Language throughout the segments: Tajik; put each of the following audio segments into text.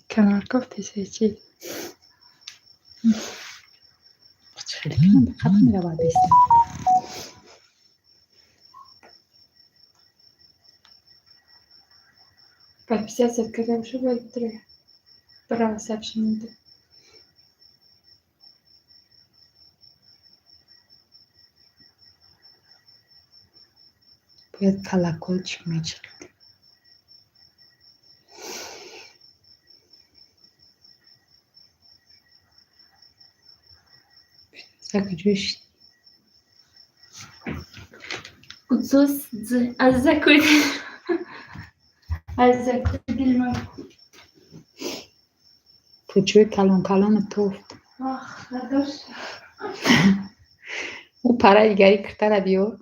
Канарков тесечи. Хеле қадр меравад иста. Подписаться кардам шо бояд битре. Браво сообщение. Бояд колокольчик мечиқид. Куҷо шид? Гудзос з аз закуди. Аз закуди ма. Пучои калон калону тофт. Ах, надошт. Ӯ параи дигари киртара биёр.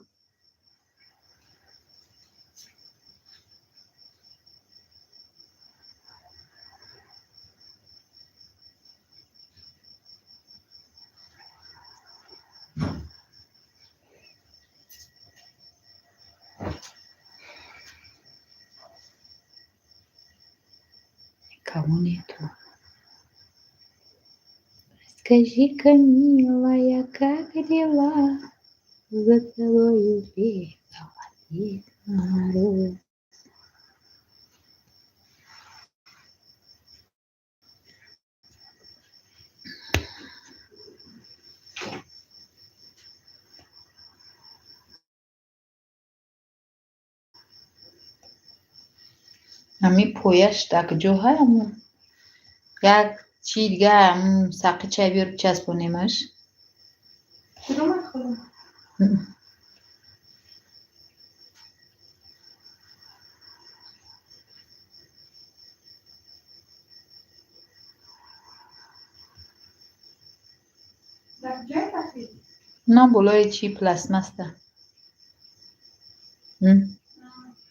Никого нету. Скажи-ка, милая, как дела? За тобою бегала Дед Мороз. Ами пояш дар куҷо ҳай? Як чии дига сақичай биёр, бичаспонемаш. Кудом хола? Дар куҷое тахрид? На, болои чи пластмасста.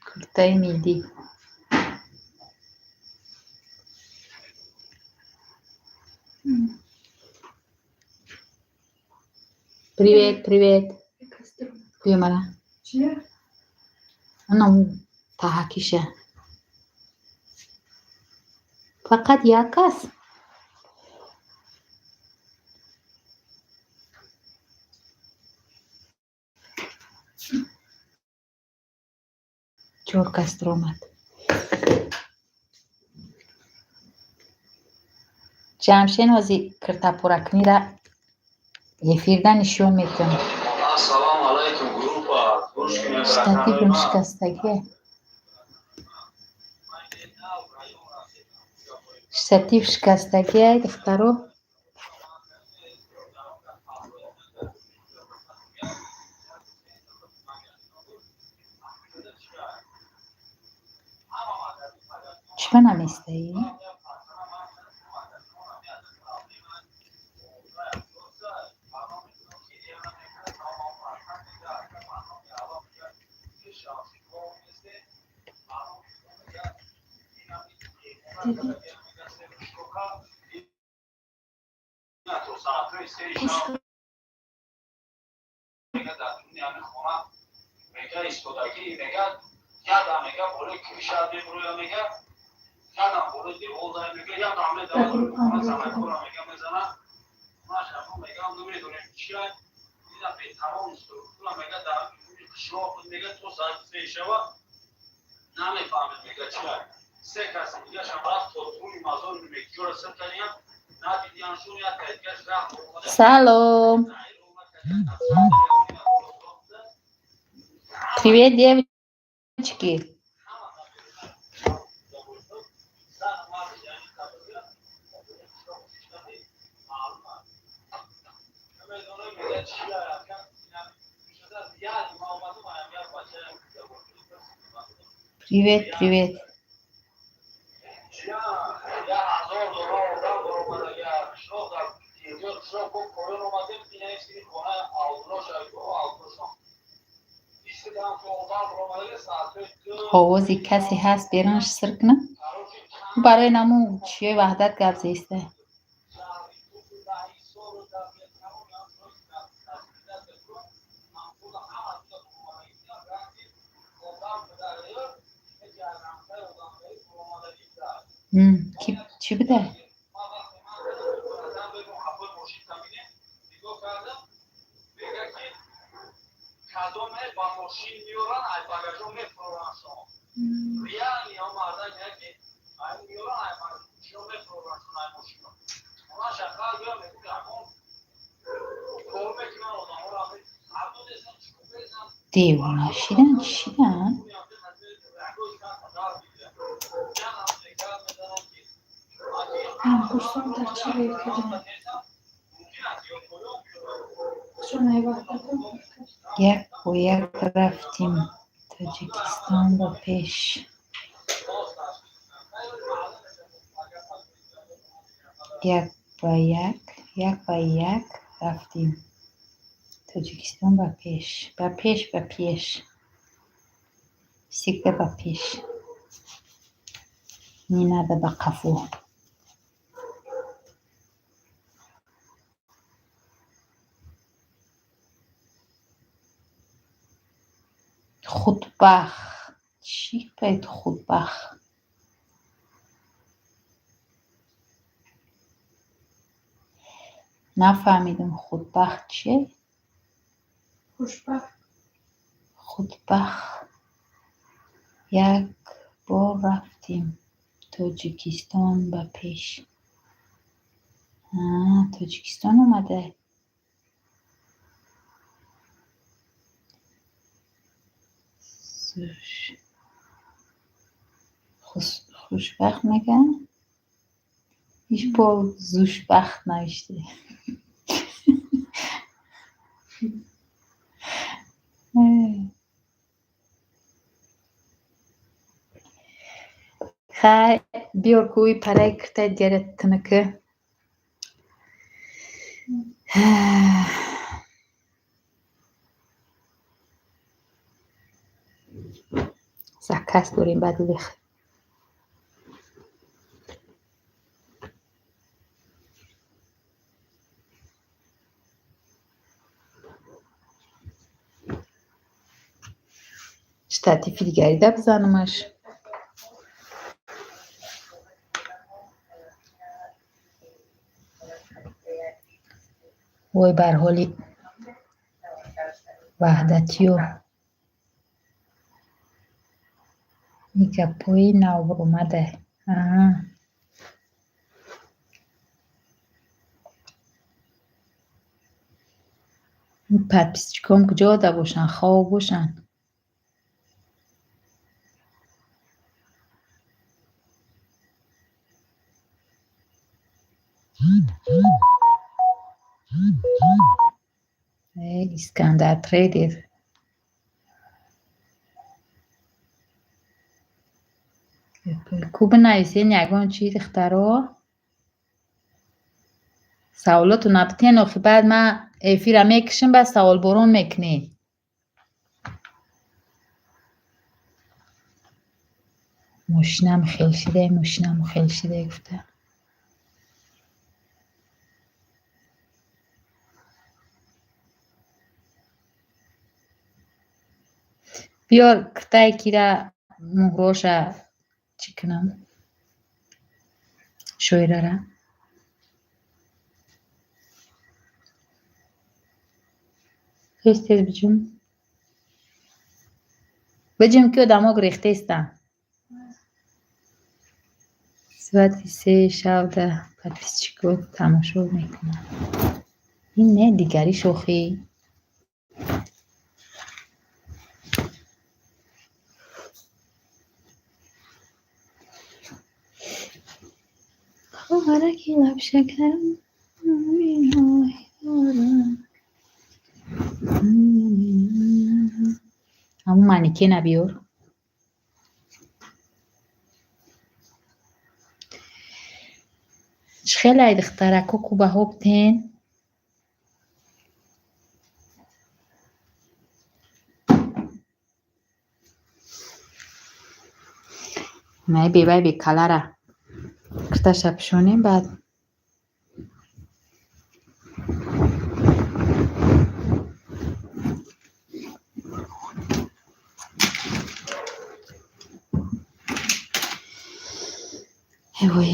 Куртаи миллӣ. Привет, привет. Биё мара. Чия? Анам таҳакиша. Фақат як кас? Чор кас омад. Ҷамшен ҳози киртапуракунира эфирда нишон метиҳам. Ассалому алайкум, группа. Хуш кунед. Штативам шикастагие. Штатив шикастагие, духтаро. Чиба наместаӣ? Диди? Пушка. Мега истодагӣ, мега ядам, мега болои крыша мебуроя, мега ядам болои девол да, мега ядам медавад, мега мезана машафо, мега намедонем чия, ина бетавон структура, мега дар қишлоқ, мега то соати 3 шава намефаҳмед, мега чия. Се каси дигашам рафт то туни мазори мекиёра сир кардиям, надидияншон, як кас дигаш рафт. Салом. Привет, девочки. Привет, привет. Овози касе ҳаст, берунаш сир кунам? Барои наму чиёи ваҳдат гап зеста. Ки Чӣ буда? Девона шидан, чӣ шидан? Ҳамкурсом дар чӣ рӯй кардем? Чун Ваҳдатам кор кард. Як бо як рафтим, Тоҷикистон ба пеш. Як ба як, як ба як рафтим. Тоҷикистон ба пеш. Ба пеш, ба пеш. Всегда ба пеш. Не надо ба қафо. Худбахт. Чӣ қайд худбахт? Нафаҳмидам, худбахт чие? Хушбахт. Худбахт. Як бор рафтим. Тоҷикистон ба пеш. Тоҷикистон омада. Хушбахт мегӯянд? Иш бо зушбахт навиште. Хай, биёр кӯи параи киртаи дигара тинакӣ. Заказ дорем баъди лих. Штатифи дигарида бизанамаш. Вой бар ҳоли ваҳдатиё. Ин гапҳои навбаромада. Ин подписчиком куҷода бошанд, хоб бошанд? Искандар трейдер. Ку бинависен ягон чи, духтаро? Саволотона битен, охи баъд ман эфира мекушам, баъд саволборон мекунӣ. Мошинам хел шида, мошинам хел шида гуфта. Биёр киртае кира муҳроша чӣ кунам? Шоирара. Тез тез биҷум. Биҷум ки одамо гирехтаистанд. Соати 3 шабда подписчико тамошо мекунанд. Ин не дигари шохӣ. Хоҳараки лабшакарам. Ҳамун манекена биёр. Чӣ хелай, духтарако, ку баҳо битен? Най бевай бекалара. Кирташа пишонем баъд. Эвой.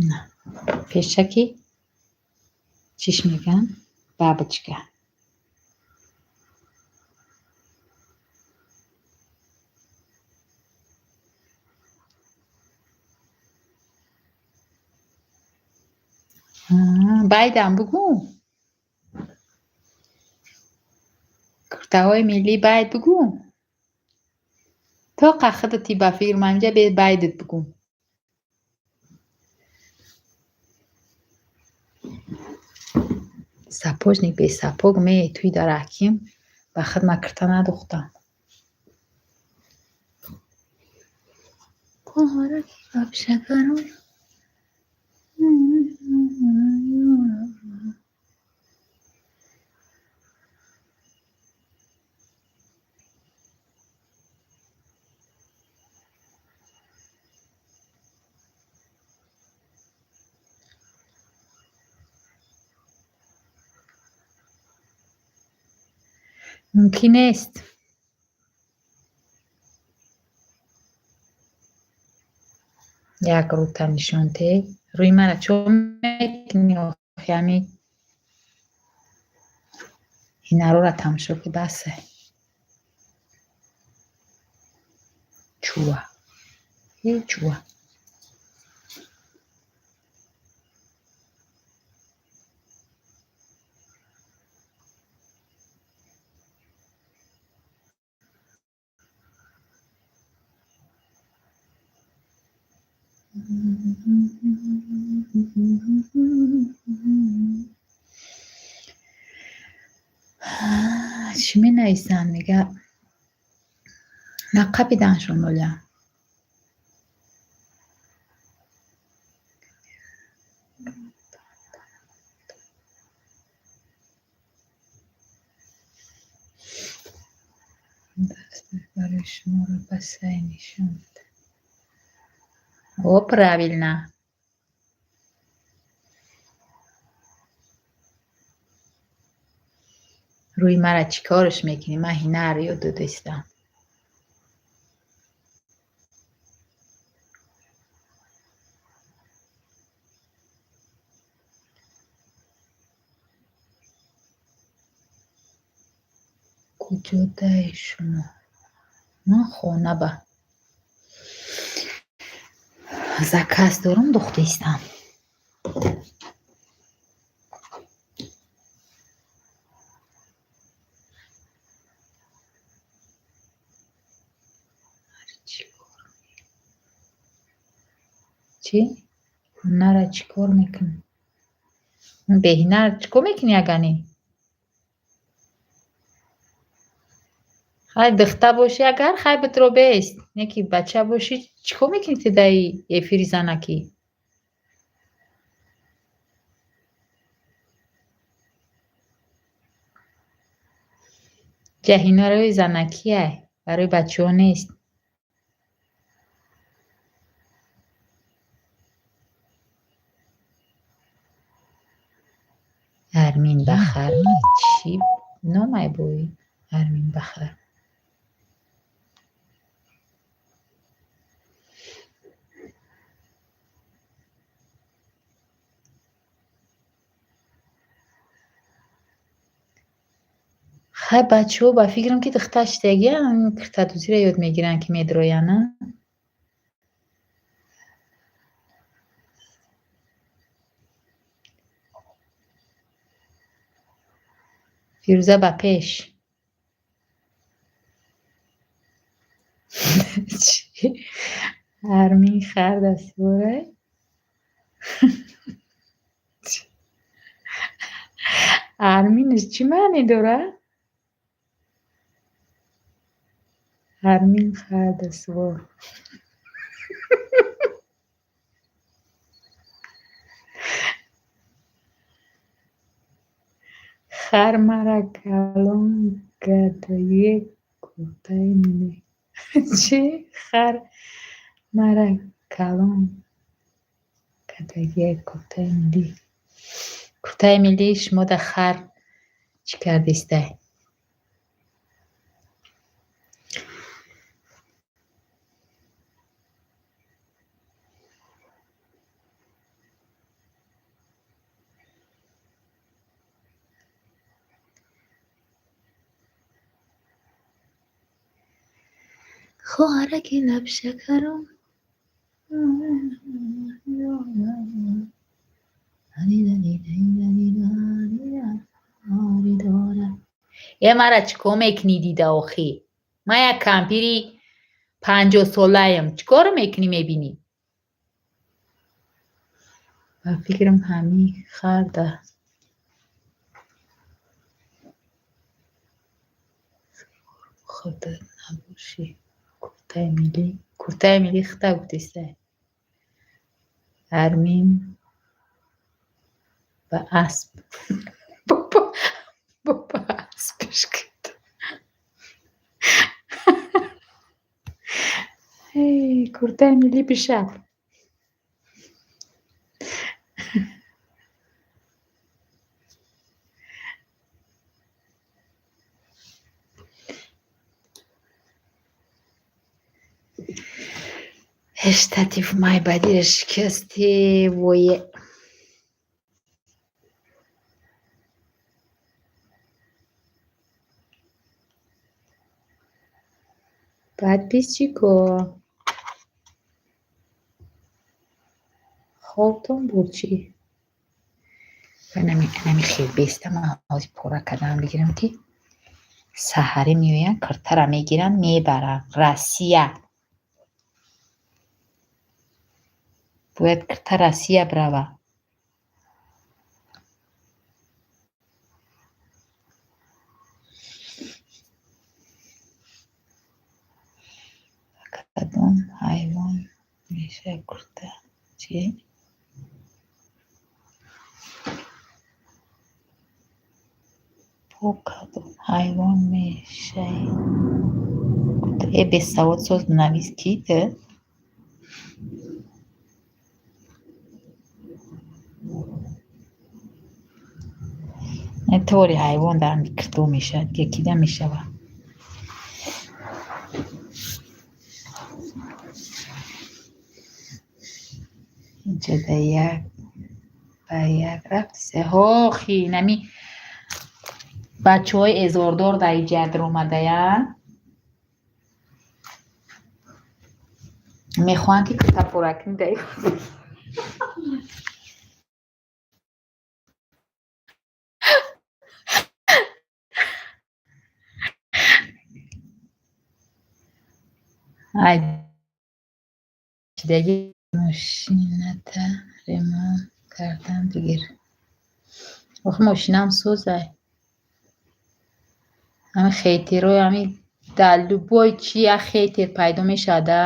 На пешаки чиш мегӯянд? Бабочка. Байдам бугӯ. Куртаҳои миллӣ байд бугӯ. То қахидати ба фикр манҷа бе байдат бугӯ. Сапожник бе сапог ме туи дар ҳаким ба худ ма кирта надухтам. Мумкин нест. Як рӯта нишон те. Рӯи мара чо мекунӣ охи ами ҳинарора тамошо ки басе. Чуа. Е чуа. Чӣ менависанд? Мега нақабиданшон оля. Даст барои шуморо ба сай нишон медиҳад. О, правильно. Рӯи мара чӣ корш мекунӣ? Ман ҳинар ёд додистам. Куҷодаи шумо? Ман хона ба заказ дорам, духтаистам. Чӣ? Ҳунарра чӣ кор мекунӣ? Беҳунар чӣ кор мекунӣ агани? Хай духта бошӣ агар хай битро бест. Не ки бача бошӣ чӣ кор мекунӣ ту даи эфири занакӣ? Ҷаҳинарои занакиай, барои бачаҳо нест. Армин Бахар чӣ номай буи? Армин Бахар. Хай бачаҳо ба фикрам ки духта шидагиан киртадӯзиро ёд мегиранд ки медроянд, а? Фирӯза ба пеш. Чӣ? Армин хар дастворай? Арминаш чӣ маъне дорад? Армин хар даствор. Хар мара калон гадои куртаи миллӣ. Чӣ? Хар мара калон гадои куртаи миллӣ. Куртаи миллӣ шумо да хар чӣ кардистай? Хоҳараки лабшакарум. Е, мара чӣ кор мекунӣ, дида охӣ? Ман як кампири 50-солаем. Чӣ кор мекунӣ, мебинӣ? Ба фикрам, ҳамин харда худат набошӣ. Куртаи миллӣ, куртаи миллӣ хита гуфтистай. Армин ба асп. Ба аспаш куд. Куртаи миллӣ бишаб. Штатив майбадиро шикасте, вое. Подписчико, хобтон буд чӣ? Нами хел беста, ман ҳозир пора кардан бигирам, ки саҳарӣ меоянд, киртара мегиранд, мебаранд Россия. Бояд кирта Россия бирава. Кадом ҳайвон мешавад курта? Чӣ? Бо кадом ҳайвон мешавад? Э, бесавод, соз бинавис, кӣ ту? Тори ҳайвон дар кирто мешавад, дига кида мешавад? Инҷода як ба як рафт. Ҳохи, нами бачаҳои эзордор дар иҷа даромадая. Мехоҳанд, ки кирта пора кунӣ дар. Ай, чидаги мошината ремонт кардан бигир. Охи, мошинам созай. Ҳами хейтерои ҳами дар любой чи як хейтер пайдо мешавад, а?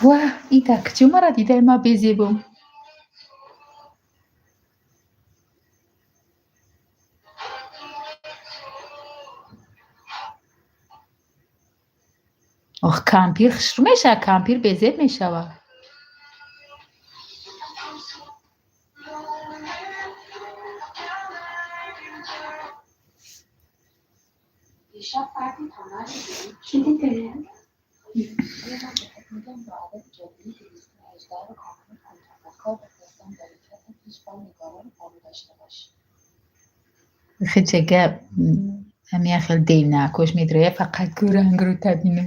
Ва, ита куҷо мара дидай, ма безебум? Ох, кампир хушрӯ мешавад, кампир безеб мешавад. Кӣ дида? Хичага ҳамин хел девнакош медроя, фақат гурангрӯ табина.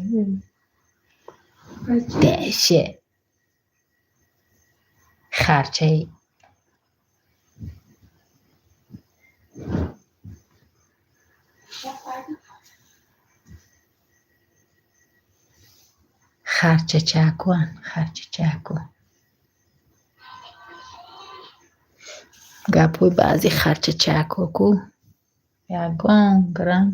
Даше. Харчаи. Харчачакуан, харчачаку. Гапҳои баъзе харчачаку ку ягон грамм.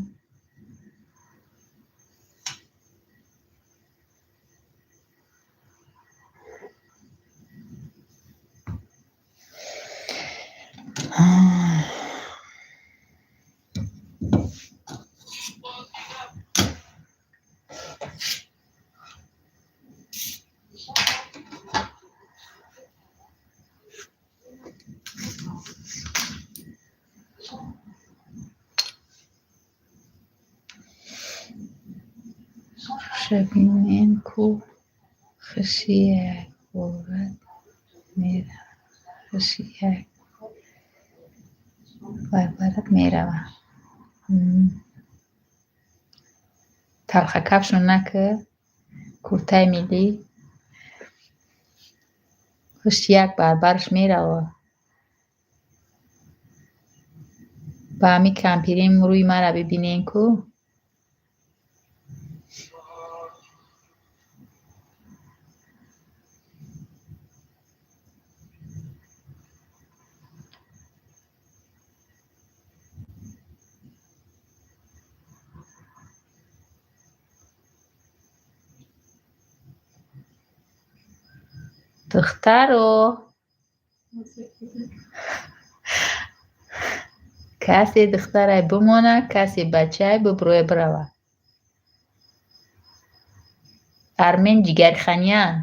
Рӯша бинен ку хуши якбора меравад. Хуши як барбарат меравад. Талхакафшон накӣ, куртаи миллӣ. Хуши як барбараш меравад. Ба ҳамин кампирим рӯи маро бибинен ку. Духтаро, касе духтарай бимонад, касе бачае бибурӯя биравад. Армен ҷигарханян.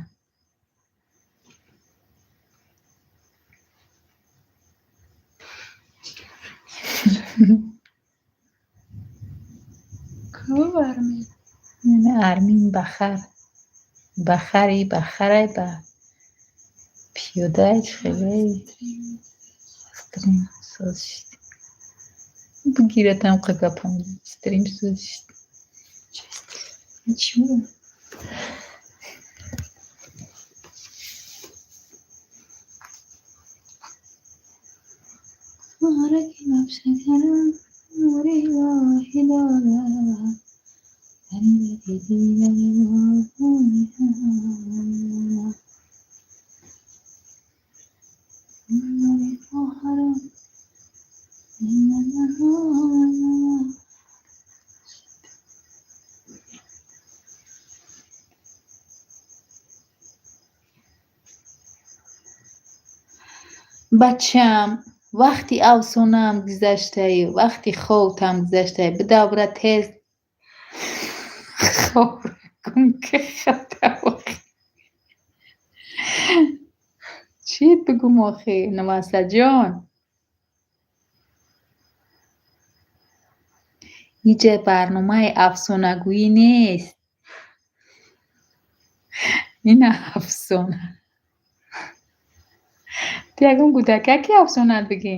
Ку Армин? Армин бахар. Бахари, бахарай ба пиёдай хеле стрим соз шид. Бигиратам гапам. Стрим соз шид. Ничего. Бачаам, вақти афсонаам гузаштаю, вақти хобтам гузаштаю. Бидавра тез хобра кун ки хатав. Чӣ бигӯм охи, Навасаҷон? Иҷа барномаи афсонагӯӣ нест. Ина афсона. Ту ягон кӯдакаки афсонаат бигӣ?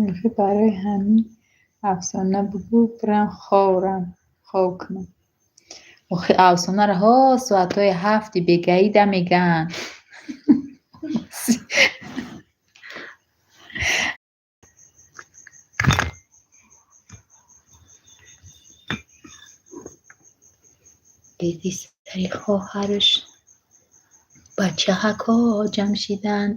Охи барои ҳамин афсона бигӯ бирам хобрам, хоб кунам. Охи афсонаро ҳо соатҳои ҳафти бегаида мегӯянд. Диди сари хоҳараш бачаҳако ҷамъ шиданд.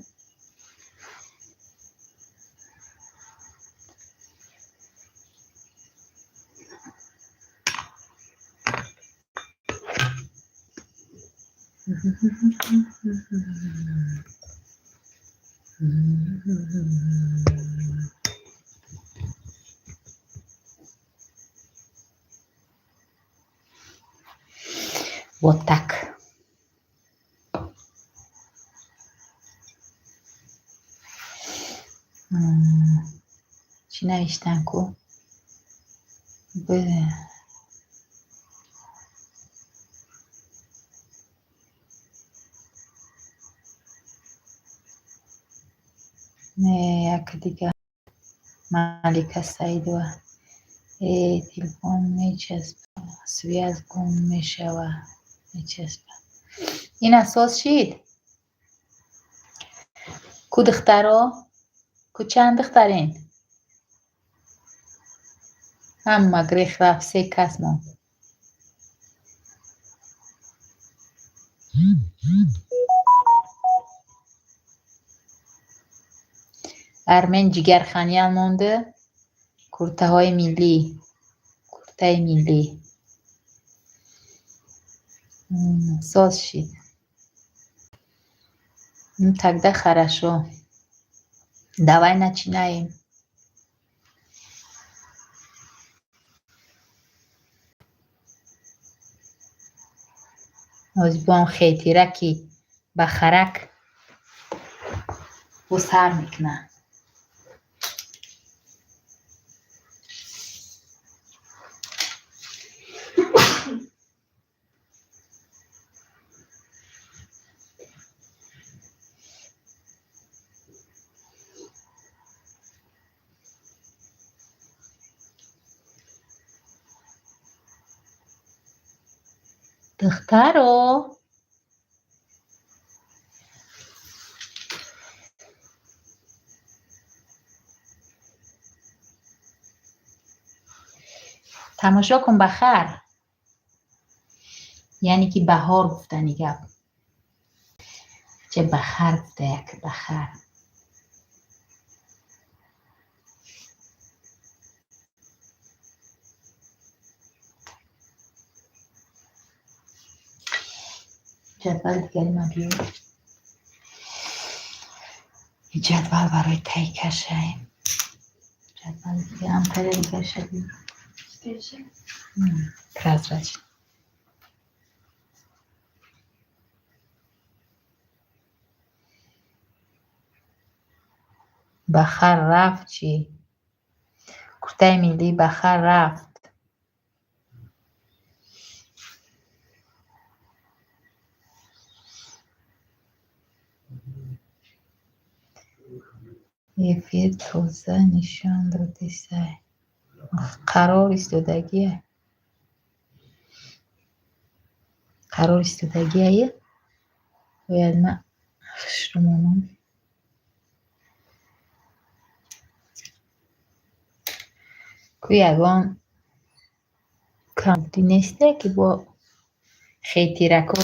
Вот так. Чӣ навиштан ку? Не, яке дига. Малика Саидова. Э, телефон мечаспа, связь гум мешава, мечаспа. Ина соз шид? Ку духтаро? Ку чанд духтарен? Ҳама грех рафт, се кас монд. Армен ҷигарханян монда, куртаҳои миллӣ, куртаи миллӣ. Соз шид. Ну тогда хорошо. Давай начинаем. Ҳозир хетираки ба харак бо сар мекунад. Духтаро, тамошо кун ба хар, яъне ки баҳор гуфтани гап. Че ба хар гуфта, як ба хар. Ҷадвал дигари ман биёр. Ҷадвал барои тай кашай. Ҷадвал дига амтари дигараша биёр. Прозрачный. Ба хар рафт чӣ? Куртаи миллӣ ба хар рафт. Эфир тоза нишон додисай. Қарор истодагия. Қарор истодагияе? Бояд ман хушрӯ монам. Ку ягон камбудӣ несте, ки бо хейтирако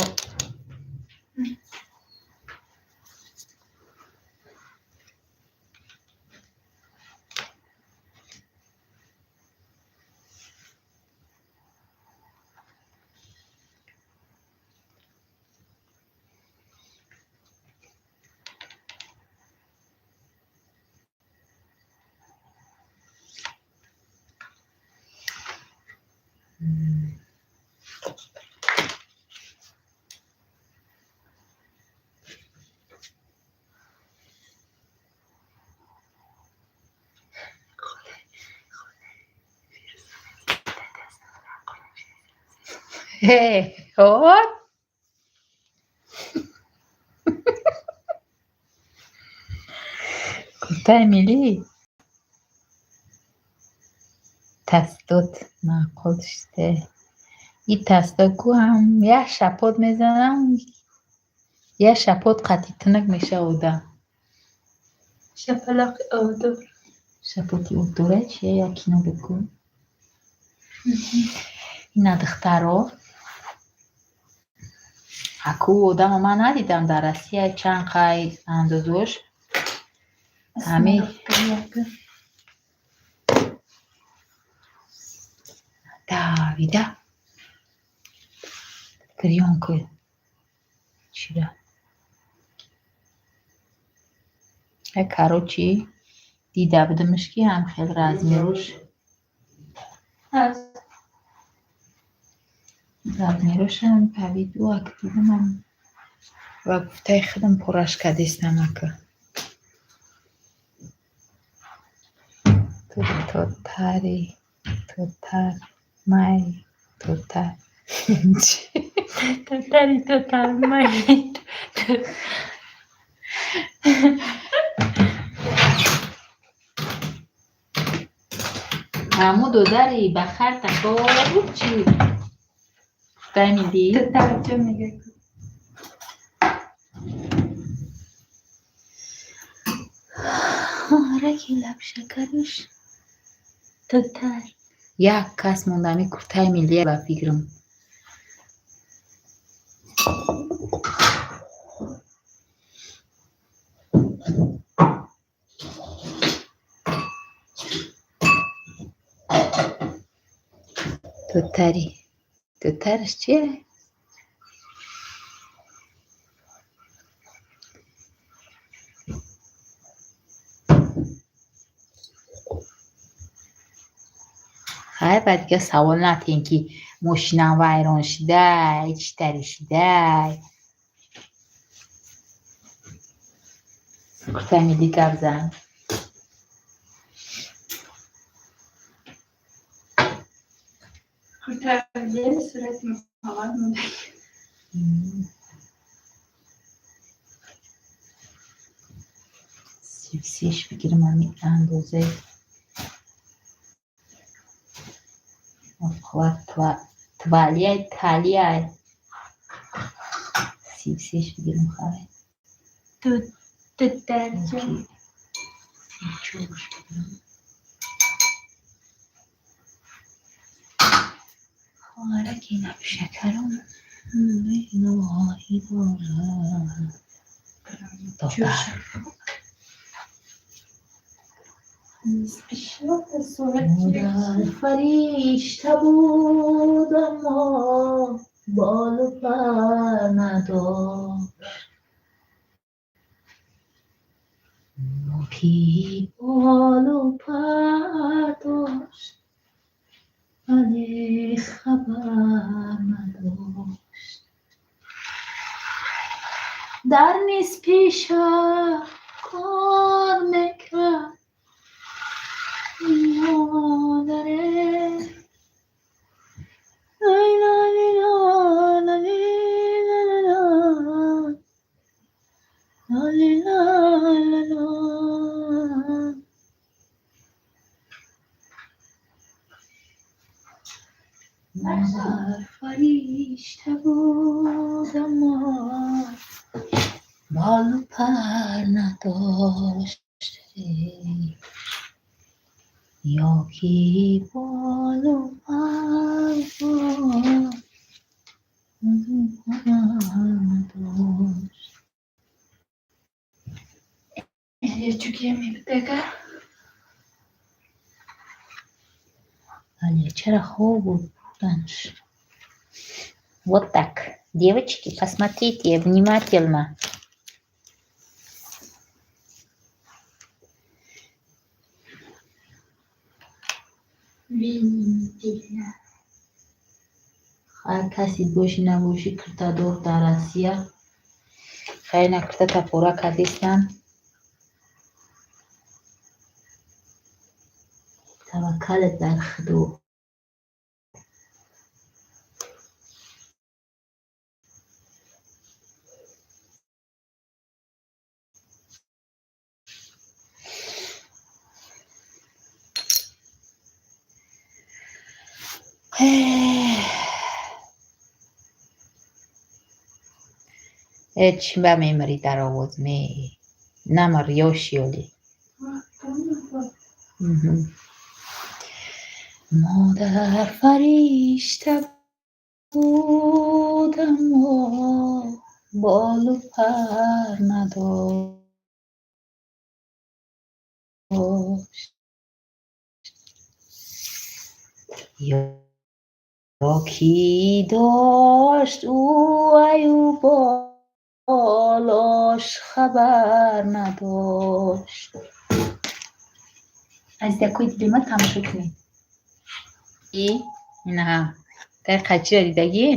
вот. Куртаи миллӣ тасдод маъқул шуда. И тасдод ку ҳам як шапот мезанам, як шапот қатъи тунук мешава одам. Шапалоқи обдор. Шапоти обдора чия, як кино буд ку. Ина духтаро. Аку одамо ман надидам дар Россия чанд қай андозош. Ҳами давида гирён ку чира. Короче, дида будамш, ки ҳам хел размерош размерошам павиду ак дидамам ва гуфтаи худам пораш кардистам ака. Тотари, тотар, май, тотар. Тотари, тотар, май. Ҳаму додари ба хар такор чӣ? Гуфтаи миллӣ? Таваҷҷӯҳ мегӯяд. Раки лабшакараш. Тотар. Як кас монда, ҳами куртаи миллия ба фикрам. Тотари. Тотараш чия? Хай, ба дига савол натиҳем, ки мошинам вайрон шидай, чӣ тари шидай. Куртаи миллӣ гап зан. Куртаи миллӣ сурати Муҳаммад монда. Сивсиш бигирам ҳами андозаи твалияй талияй. 33 бигирам хай. Ду дарҷа. 34 бигирам. Хоҳараки набшакарам нигоҳи дорад. Додар. Модар фаришта буд, аммо болу пар надошт. Ки болу пар дошт, вале хабар надошт. Дар нисфи шаб кор мекард модаре. Лай ла ли ла ла ли ла ла ла. Ла ли ла ла ла. Модар фаришта буд, аммо болу пар надошт. Ё ки болу пар дошт, надошт. Вале чаро хоб буд буданш? Вот так. Девочки, посмотрите внимательно. Внимательно. Ҳар касе бошӣ набошӣ, киртадор дар Россия. Хайр, на киртата пора кардистам. Таваккалат бар Худо. Э, чӣ ба мемирӣ дар овоз ме? Намир, ёши ёли. Модар фаришта буд, аммо болу пар надошт. Ё ки дошт ӯ аю болош хабар надошт. Азизакои дили ман, тамошо кунед. И инаҳа дар қачира дидагӣ?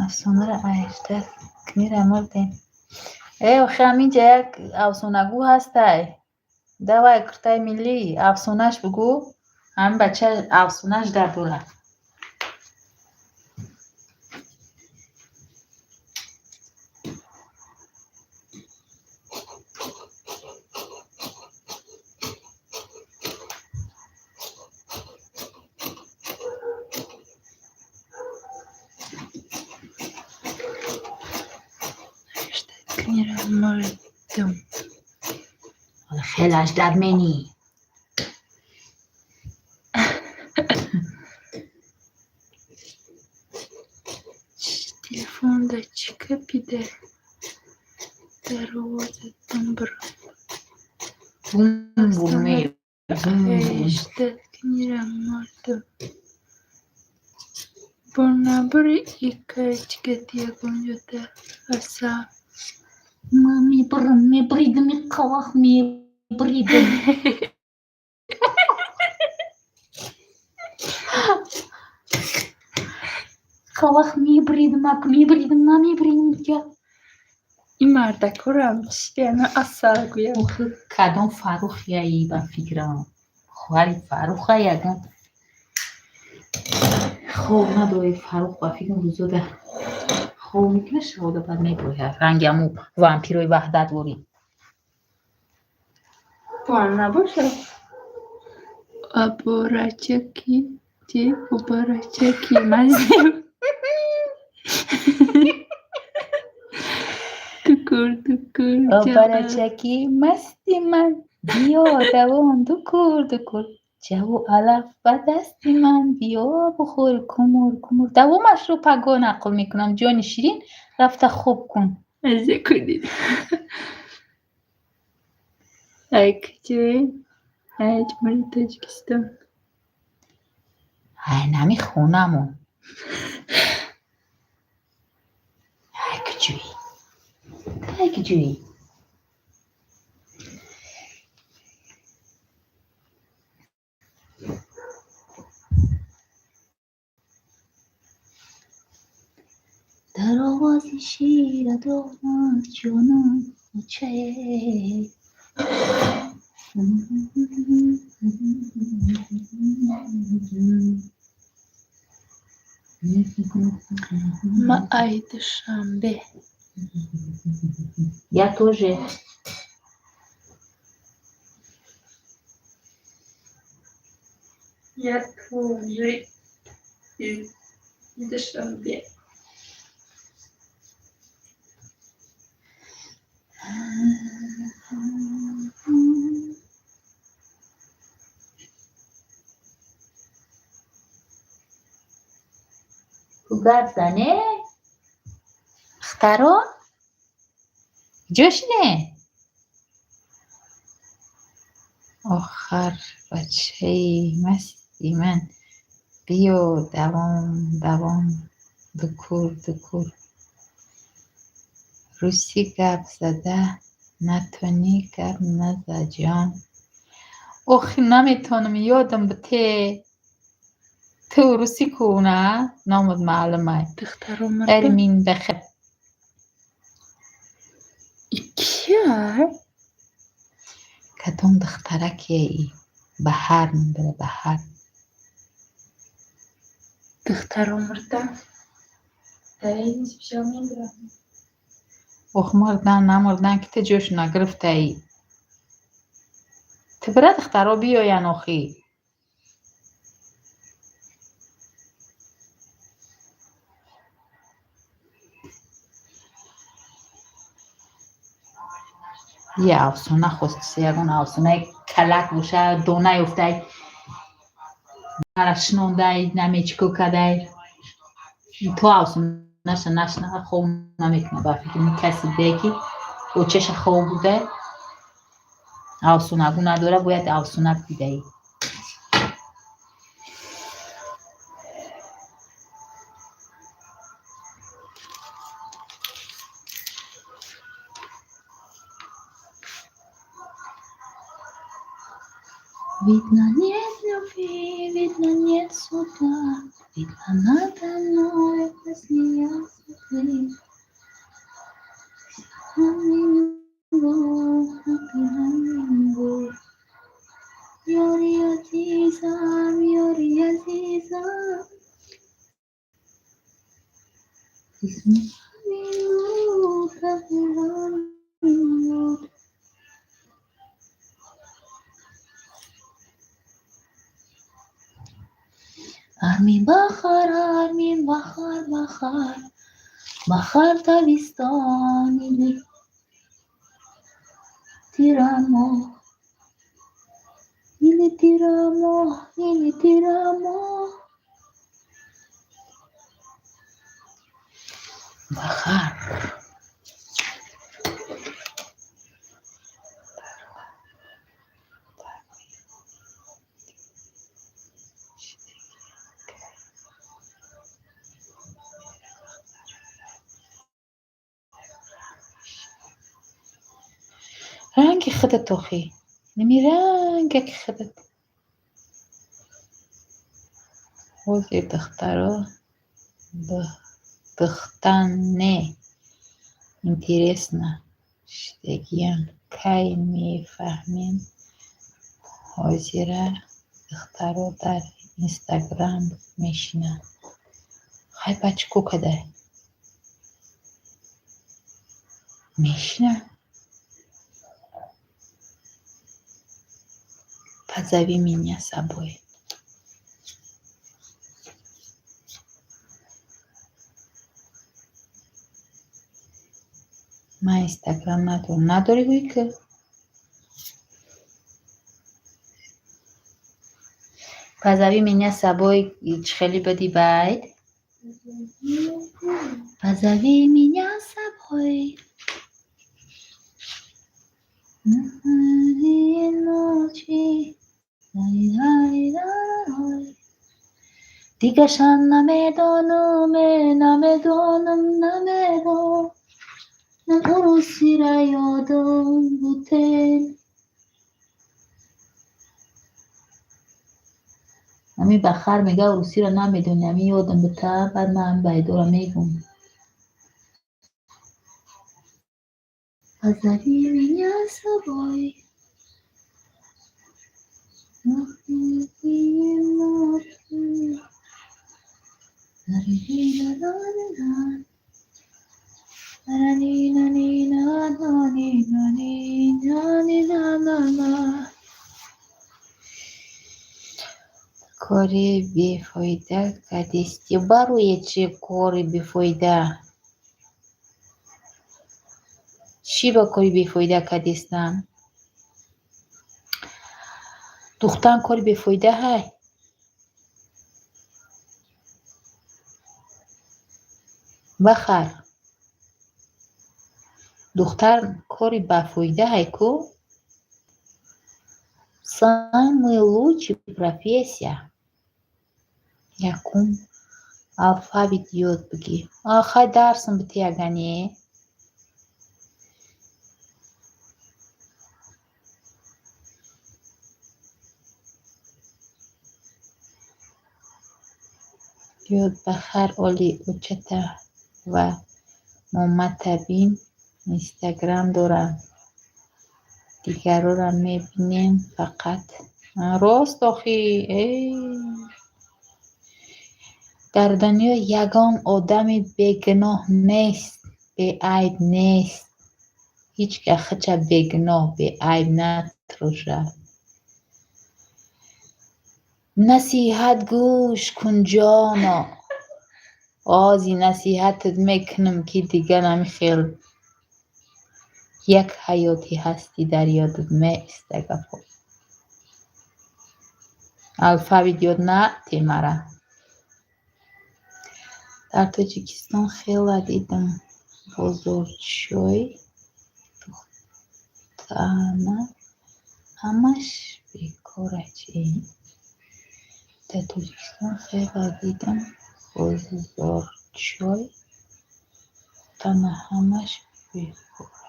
Афсонаро айшта книра мурдем. Э, охи, ҳаминҷа як афсонагӯ ҳастай. Давай, куртаи миллӣ, афсонаш бугӯ. Ҳамин бача афсонаш дар дорад. Мурдум. Ҳола хелаш дар менӣ. Телефонда чӣ гапида? Дар овозатон бир Бум бум ме. Бум бум. Ҳаштадкнира мурдум. Бо набори икачгати ягонҷода аса. Ма мебурам, мебуридам, иқавах мебуридам. Қавах мебуридам, ак мебуридам, намебуридам дига. Ин мардакорам чиана асал гӯям. Охи, кадом Фаррух яи, ба фикрам. Хоҳари Фарруха ягон. Хоб надорӣ Фаррух, ба фикрам, рӯзода хоб мекунад, шабода баъд мебурӯяд. Ранги ҳамун вампирои ваҳдатворӣ. Бо набошад. Оборачаки чи? Оборачаки мазем. Тукур тукур ҷава. Обарачаки масти ман, биё давон дукур дукур. Ҷаву алаф ба дасти ман, биё бухӯр кумур кумур. Давомашро пагоҳ нақл мекунам. Ҷони ширин, рафта хоб кун. Мазза кунед. Ай куҷое? Ай Ҷумҳурии Тоҷикистон. Ай нами хонамон. Ай куҷоӣ? Ай куҷоӣ? Дар овози шира дорад ҷонам очае. Ма ай Душанбе. Я тоже. Я тоже из Душанбе. Ту гап зане? Духтаро? Ҷо шиде? Охар бачаи масти ман, биё давон давон дукур дукур. Русӣ гап зада натонӣ, гап наза ҷон. Охи, наметонам, ёдам бите. Ту русӣ ку, на? Номат маълумай. Духтаро мурда. Эрмин бахир. Кия? Кадом духтаракеи? Баҳар ном дора, Баҳар. Духтаро мурда. Дар ин бисёр мебурам. Ох, мурдан намурдан, ки ту ҷошу нагирифтаӣ. Ту бира, духтаро биёян охӣ. Я афсона хостиса, ягон афсонаи калак боша, дона ёфтай, мара шинондай, намечико кадай. То афсонаша нашнава, хоб намекунад. Ба фикри ман, каси дие ки очаша хоб буда, афсонагӯ надора, бояд афсона бидаӣ. Видно, нет любви, видно, нет суда, видно, надо мной посмеялся ты. Фламинго, ёри азизам, ёри азизам. Фламинго, фламинго. Армин бахар, армин бахар, бахар, бахар тобистон или тирамо, или тирамо, или тирамо. Бахар. Ранги худат охӣ. Ними рангаки худат. Ҳозир духтаро духтан не. Интересно шидагиям. Кай мефаҳмем, ҳозира духтаро дар Инстаграм мешинанд. Хай, ба чӣ ко кадай? Мешинанд? Позови меня с собой. Ман Инстаграм надорам. Надорӣ, гӯй ки? Позови меня с собой чӣ хеле бади байд? Позови меня с собой. Ночи. Дигашан намедонам, намедонам, намедонам. Урусира ёдам бутен. Ами ба хар мега, урусиро намедони, ами ёдам бута, баъд ман ами байдора мегум. Позови меня с собой. Кори бефоида кадисти. Барои чӣ кори бефоида? Чӣ ба кори бефоида кадистам? Духтан кори бефоида ҳай? Бахар. Духтар кори бафоида ҳай ку? Самый лучший профессия. Якум алфавит ёд бигир. Хай, дарсам бити ягане. Ёд бахар, оли очата ва момата бин, Инстаграм доранд. Дигарора мебинем фақат. Рост охи. Дар дунё ягон одами бегуноҳ нест, беайб нест. Ҳеҷ кас худша бегуноҳ, беайб натрошад. Насиҳат гӯш кун, ҷоно. Ози насиҳатат мекунам, ки дигар ҳамин хел як ҳаёте ҳастӣ, дар ёдат меиста гапҳо. Алфавит ёд наъте мара. Дар Тоҷикистон хела дидам бозорчиҳои духтана, ҳамаш бекора чӣ? Дар Тоҷикистон хела дидам бозорчиҳои духтана, ҳамаш бекора.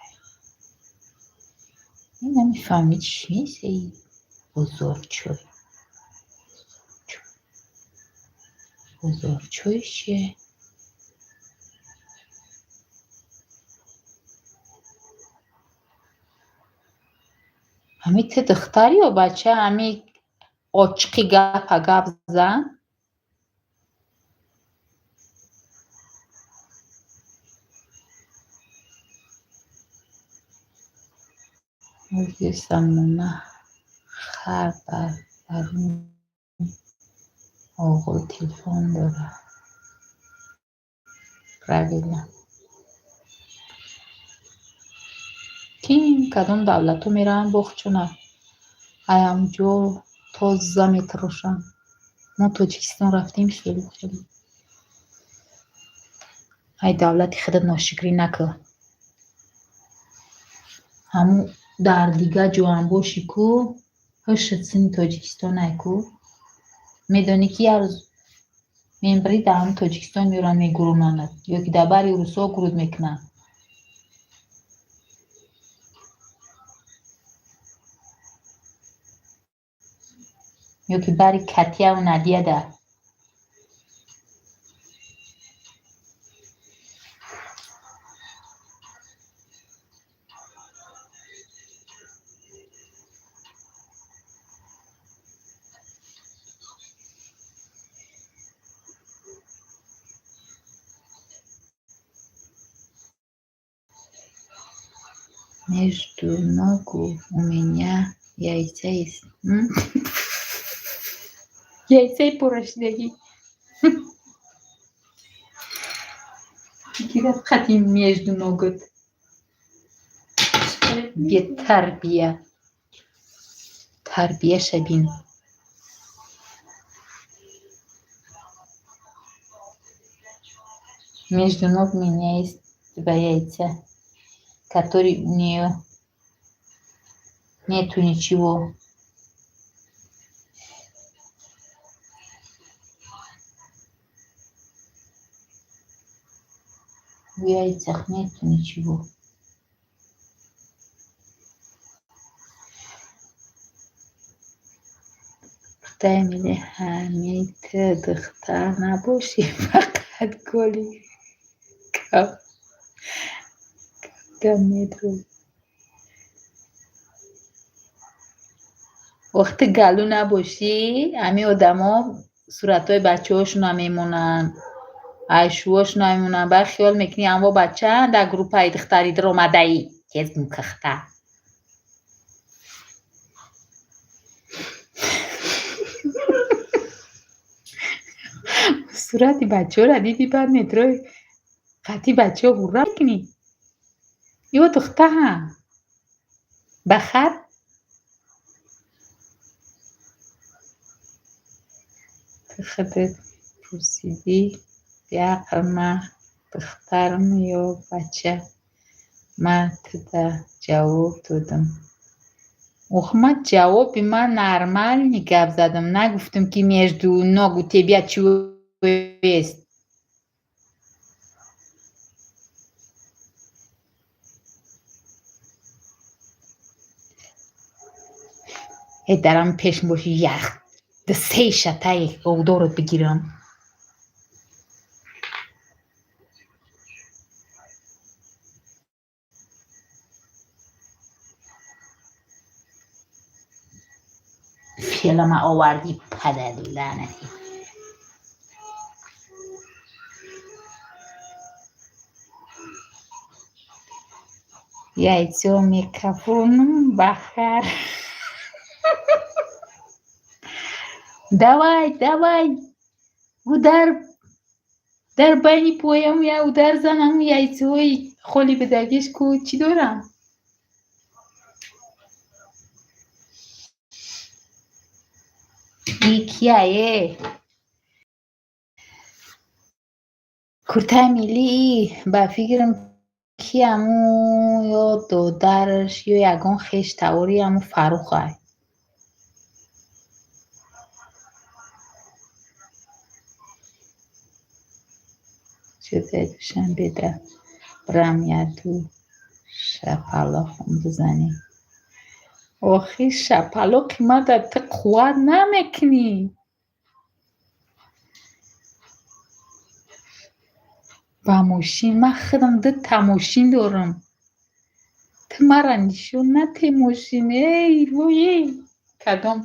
Ин намефаҳмӣ чист эй бозорчой? Бозорчой чие? Ҳами ту духтар ё бача, ҳами очиқи гапа гап зан? Ози замона хар бар даруни оғил телефон дорад. Правильно. Ким кадом давлатҳо мераванд боғчона, ай ҳамҷо тоза метарошанд. Мо Тоҷикистон рафтем, хеле хеле. Ай давлати худат ношукрӣ накун. Ҳамун дар дигар ҷоам бошӣ ку, ҳушат сини Тоҷикистонай ку. Медонӣ, ки як рӯз мембирӣ, дар ҳамун Тоҷикистон меоранд, мегурӯнанад ё ки дар бари русҳо гуруд мекунанд. Ё ки бари Катяву Надияда. Между ногу у меня Яйца есть. Яйцаи порашидагӣ. Гирад қати между ногот. Бетарбия. Тарбияша бин. Между ног меня есть два яйца, которые у нее нету ничего. В яйцах нету ничего. Худои мили, ҳамин ту духтар набошӣ, фақат голи кабда медрӯй. Вақте галу набошӣ, ҳамин одамо суратҳои бачаҳошонро мемонанд, айшӯҳошонро мемонанд. Баъд хиёл мекунӣ, амво бачаанд дар группаи духтари даромадаӣ. Тез мукахта. Сурати бачаҳоро диди, баъд метрои қатъи бачаҳо ҳурра мекунӣ. Ё духтаҳам. Ба хат ту худат пурсидӣ, беақл, ман духтарам ё бача? Ман туда ҷавоб додам. Ох, ман ҷавоби ман нормальный гап задам. Нагуфтам, ки между ног у тебя чего есть. Э, дарам пешм боши, ях се шатаи говдорот бигирам. Фелама овардӣ, падари лаънатӣ. Яйцо мекафонам ба хар. Давай, давай, удар дар байни поям, я удар занам, яйцои холи бидагиш ку чӣ дорам? И кияе? Куртаи миллӣ, ба фикрам, ки аму ё додараш, ё ягон хеш тавори аму Фаррухай. Шудаи Душанбеда брам яду шапалоқам бизанем. Охи, шапалоқи мада ту қувват намекунӣ. Ба мошин ман худам дута мошин дорам. Ту мара нишон нате мошин. Эй, вой, эй. Кадом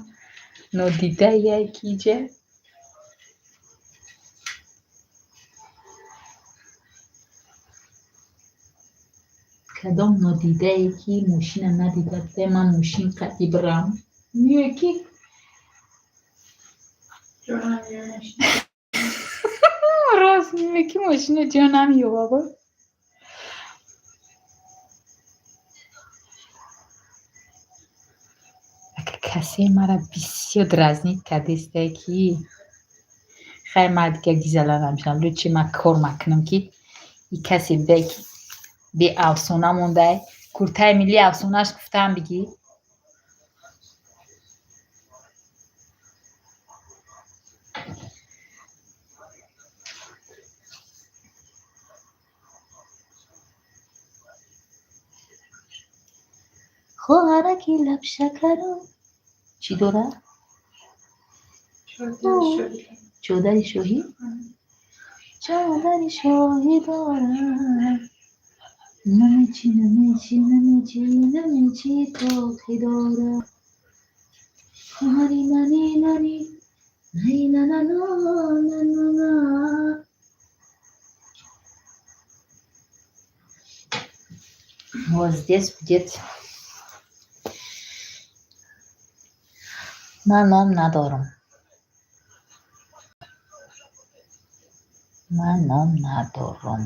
нодидае ки иҷа? Кадом нодидае ки мошина надида буда, ман мошин қатъи бирам. Меояд ки Ҷо намеояд мошин. Рост меояд ки мошина ҷо намеёбад. Ака, касе мара бисёр дразнить кардестае, ки хай, ман дига гизала намешавам. Лучше ман кор макунам, ки и касе будае, ки беафсона мондае. Куртаи миллӣ афсонаш гуфтаам, бигӣ. Хоҳараки лабшакару чӣ дорад? Чодари шоҳӣ. Чодари шоҳӣ? Чодари шоҳӣ дорад. Намечи, намечи, намечи, намечи тоқӣ дорад. Хоҳари нани нани най на на на на на на. Вот здесь будет Ман ном надорам. Ман ном надорам.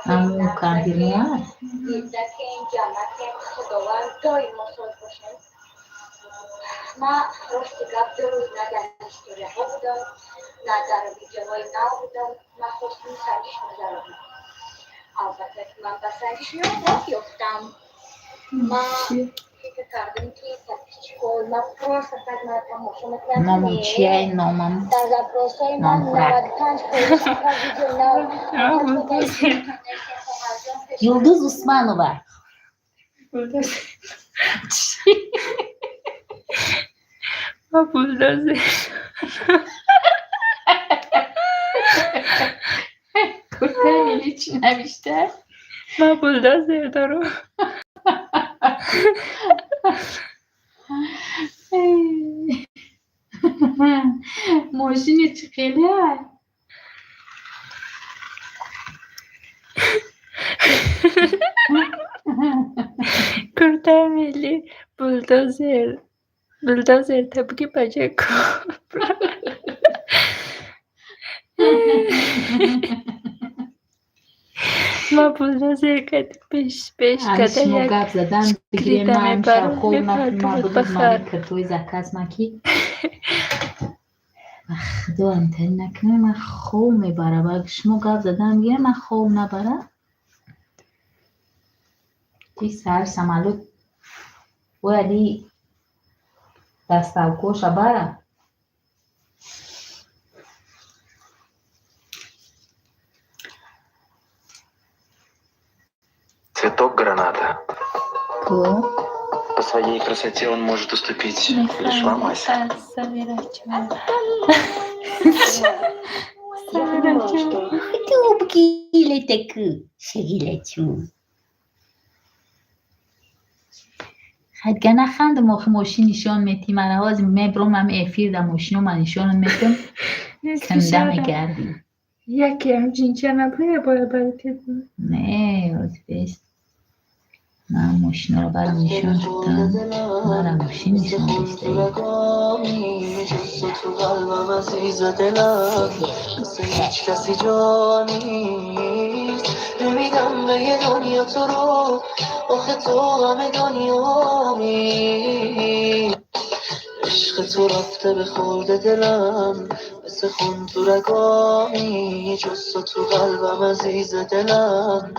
Ҳамун кампирмоа? Ман рости гап 2 рӯз на дар историяҳо будам, на дар видеоҳои нав будам. Ман хостум санҷиш гузаронам. Албатта, ки ман ба санҷиш роҳ ёфтам. Ман фикр кардам, ки подписчикои ман просто так мана тамошо мекунанд. Номам чия? Номам Дар запросҳои ман Номхӯрак. 95% видеои нав. Юлдуз Усманова. Бульдозер. Ма бульдозер. Куртаи миллӣ чӣ навишта? Ма бульдозер дорам. Мошини чӣ хеле? Куртаи миллӣ бульдозер. Бульдозер та буги ба ҷои кобра. Ма бульдозер кати пеш пеш Ами када шумо як гап задан бигирем, крида ман мебарам, шабхоб мепартовад мабудуд ба хар. мани киртои заказ маки. Ба худо, амтари накунем, ман хоб мебарам. Агар шумо гап задан бигирем, ман хоб набарам. Ки саҳар самолёт бояд и доставкоша барам. Цветок граната. Ку? По своей красоте он может уступить лишь вам, Ася. Самира чон. Я понимаю, что Тубгилетеку, шагилечу. Хадга нахандам, охи мошин нишон метӣ мара. Ҳозир мебром ами эфир да мошино ма нишонат метам, канда мегардӣ. Яке ҳамчинча набуя бояд бари. Не, ҳозир бест. Ман мошиноро барам нишон додам. Мара мошин нишон дистаи. تو قلبم عزیز دلم، مثل هیچ کسی جا نیست. نمیدم به یه دنیا تو رو، آخه تو همه دنیامی. عشق تو رفته به خورد دلم، مثل خون تو رگامی. جز تو تو قلبم عزیز دلم.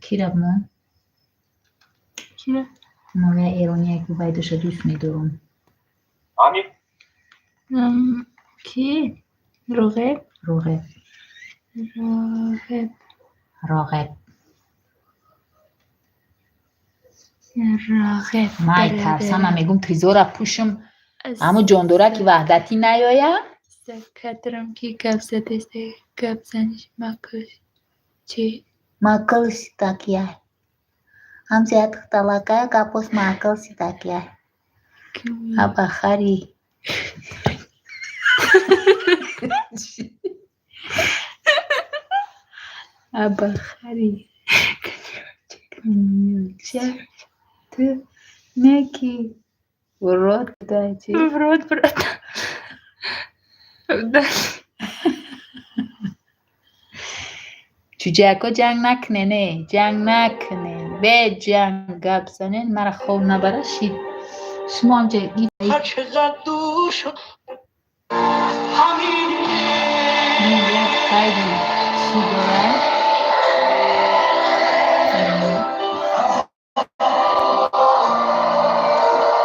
Кира мо? Кира? Моя эрония, ки вайдоша дӯст медорам. Ки? Роғеб? Роғеб. Роғеб. Роғеб. Роғеб. Май тарсама, мегум тризора пӯшум, ҳамо ҷондора ки ваҳдатӣ наёя. Кадрам ки гап задеста, гап заниш макуш чи? Макл ситакия. Ҳамзият талакая гапос макл ситакия. Абахари. Абахари. Ту Неки. В рот дайте. В рот, брат. Да. Чуҷако, ҷанг накне, не, ҷанг накне, бе ҷанг гап занен, мара хоб набара шид. Шумо ҳамҷа هر چقدر دور شد همین як қайди чӣ дорад?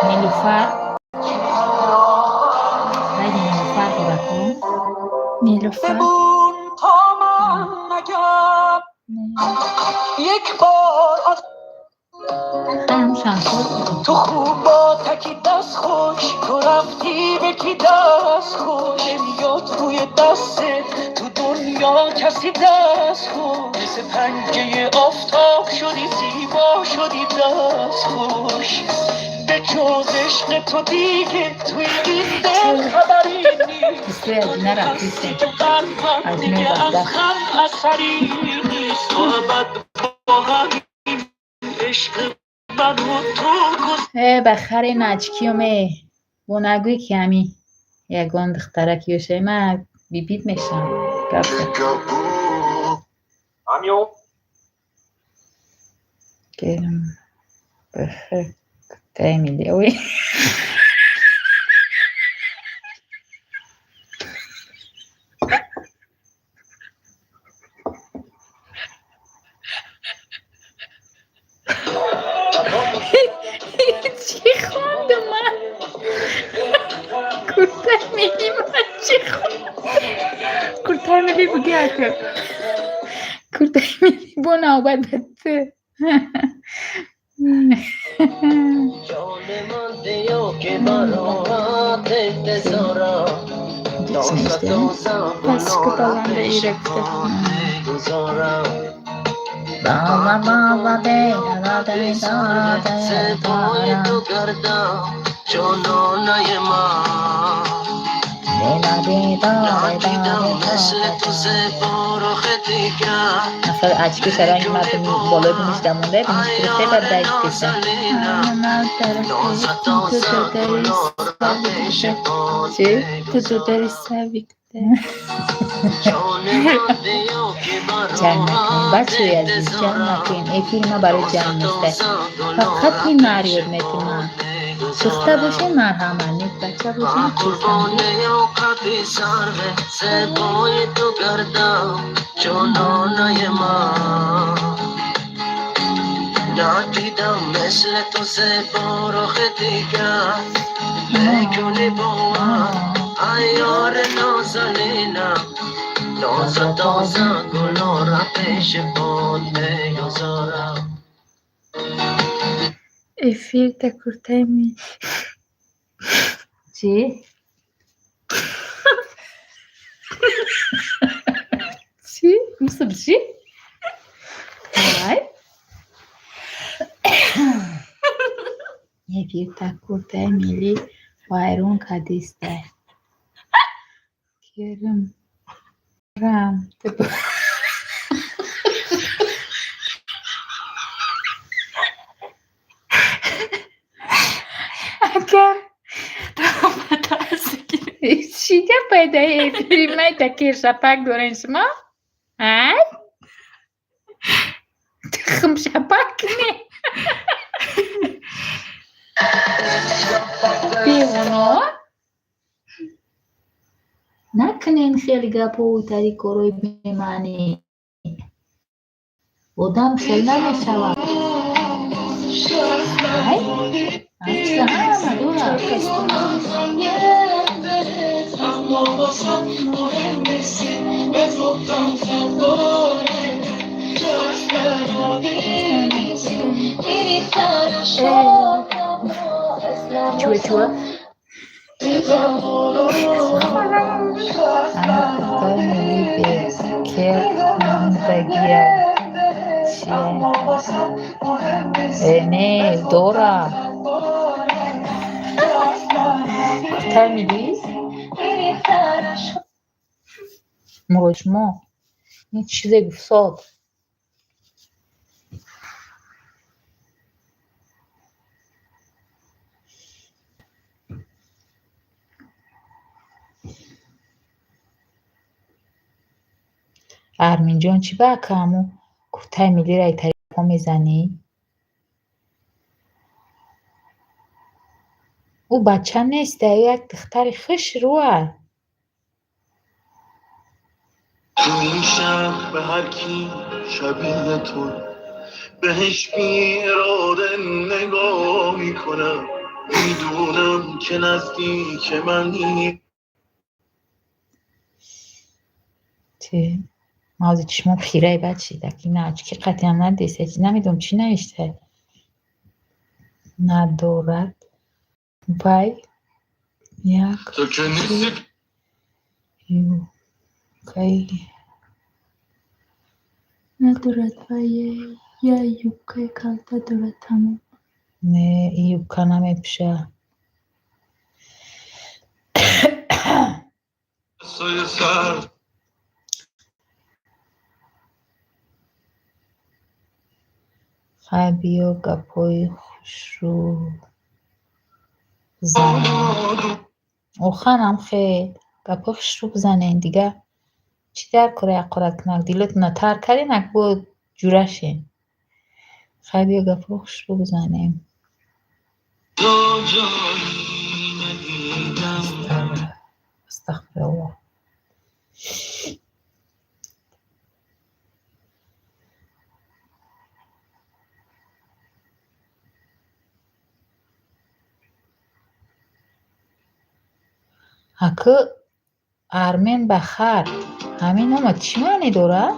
Нилуфар. Қайди Нилуфар дорад ку? Нилуфар. بمون تا من نگم Не. یک بار Ҳам Шамшод. تو خوب با تکی دست خوش، تو رفتی به کی دست خوش، نمیاد توی دستت تو دنیا کسی دست خوش، مثل پنجه آفتاب شدی زیبا شدی دست خوش، به جز عشق تو دیگه توی این دل خبری نیست، Бисёр تو Адина هستی рафтистем. تو قلبم Адинаи دیگه از бадбахт. غم اثری نیست، تو ابد با همین عشق من و تو Э, ба хари начкиёме. Бо нагӯй ки ҳами ягон духтарак ёшай, ман бибит мешавам. Гап зад. Амё. Керм бахир куртаи милли. Ой. Чӣ хондум ман? Куртаи милли ман чӣ хондум? Куртаи милли буги ака. Куртаи милли бо навбат ба ту. جان من بیا که برات انتظارم، Дӯст мешта? Пасика баланда ира гуфта. گذارم Бала бала де ла де да де پای да تو گردم جانانه من، де ла де да де да ندیدم де да مثل де تو да. زیبا رخ دیگر، Нафар очки шаранги мардум болои биниш дамонда, биниш гирифта, баъд дай гирифта. Ман тарафи ту додари Савик да. Чӣ? Ту додари Савик да. Ҷанг накунем, бачаи азиз, ҷанг накунем. Эфири ма барои ҷанг неста. Фақат ин нарёд метунам. Духта бошем марҳамат, нек бача бошем хурсандӣ. ندیدم مثل تو زیبا رخ دیگر، میکنی با من ایار نازنینم، ناز تازه گلا را پیش پات میگذارم. Эфир да куртаи милли. Чӣ? Чӣ? Мусиб чӣ? Ай? Эфир та куртаи милли вайрон кардистай. Керм. Рам. Ака. Чӣ гапай дар эфири майта киршапак дорен шумо? Ай? Тухмшапак не? Девоно? Накунен хеле гапҳои тари корҳои бемаънӣ. Одам хел намешавад. Ай? Ҳам чиза ҳама дорад. Чуа чуа? Ана куртаи милли бекер мондагия. Чия? Э, не, дора. Куртаи милли? Мурод шумо ин чизе гуфтсод. Арминҷон, чӣ ба ака ҳамун куртаи миллиро итарипо мезанӣ? Ӯ бача нест, як духтари хушрӯа. تو این شهر به هر کی شبیه تو بهش بی اراده نگاه میکنم، میدونم که نزدیک منی. Чӣ? Мавзи чишмом хираи бачи, даки на, ки қатъиан надиста, намедонам чӣ навишта. Надорад вай як تو که نیستی юбкаи Надорад ва я юбкаи калта дорад, тамом. Не, юбка намепӯшад. دستای سرد Хай, биё, гапҳои хушрӯ бизанем. Оханам хел гапҳои хушрӯ бизанем, дигар чӣ дар кора яққора кунак, дилотона тар карден, ак бо ҷурашен. Хай, биё, гапҳои хушрӯ бизанем. تو جایی ندیدم. Астағфируллоҳ. Акы Армен ба хар ҳамин омад, чӣ маъне дорад?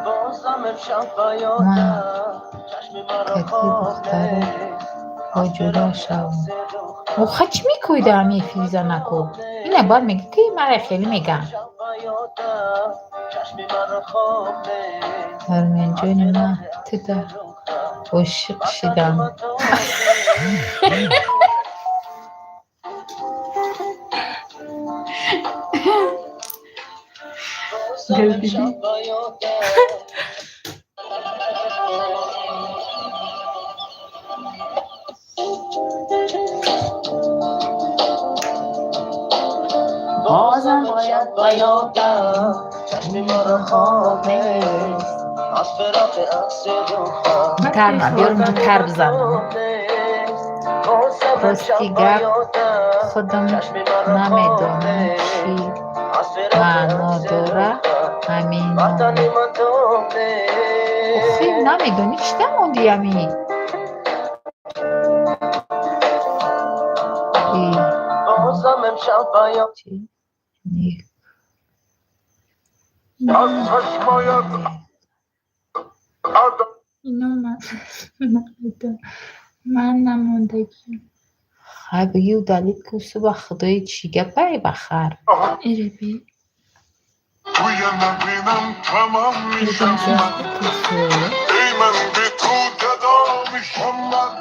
بازم امشب به Ман یادم چشم مرا кати خواب духтаро نیست бо از ҷудо فراق шавам. عکس دختر Оха, чӣ мекӯида ҳамин эфири занако? Ина баъд мегӯ, ки мара хеле мегӯям. امشب به یادم چشم مرا خواب نیست از Арменҷони ман فراق عکس туда دختر ошиқ وطن шидам. من تو نیست. بازم Гап дидӣ? امشب به یادم بازم باید به یادم چشم مرا خواب نیست از فراق عکس دختر Гитар ма биёрам, وطن гитар من бизанам. تو نیست. بازم Рости امشب به гап, یادم худам چشم مرا خواب намедонам, чӣ نیست از فراق маъно عکس дорад دختر ҳамин وطن ном. من تو Охи, نیست. намедонӣ, чӣ дамонди ами? И بازم امشب به یادم чӣ? Ни از چشمایت ادا Ино ман намедонам. Ман намондагиам. Хай, бигӣ, удалить ку, суба худои, чӣ гапае ба хар? Эреби. توی نبینم تمام میشم من. ای من به تو گدا میشم من،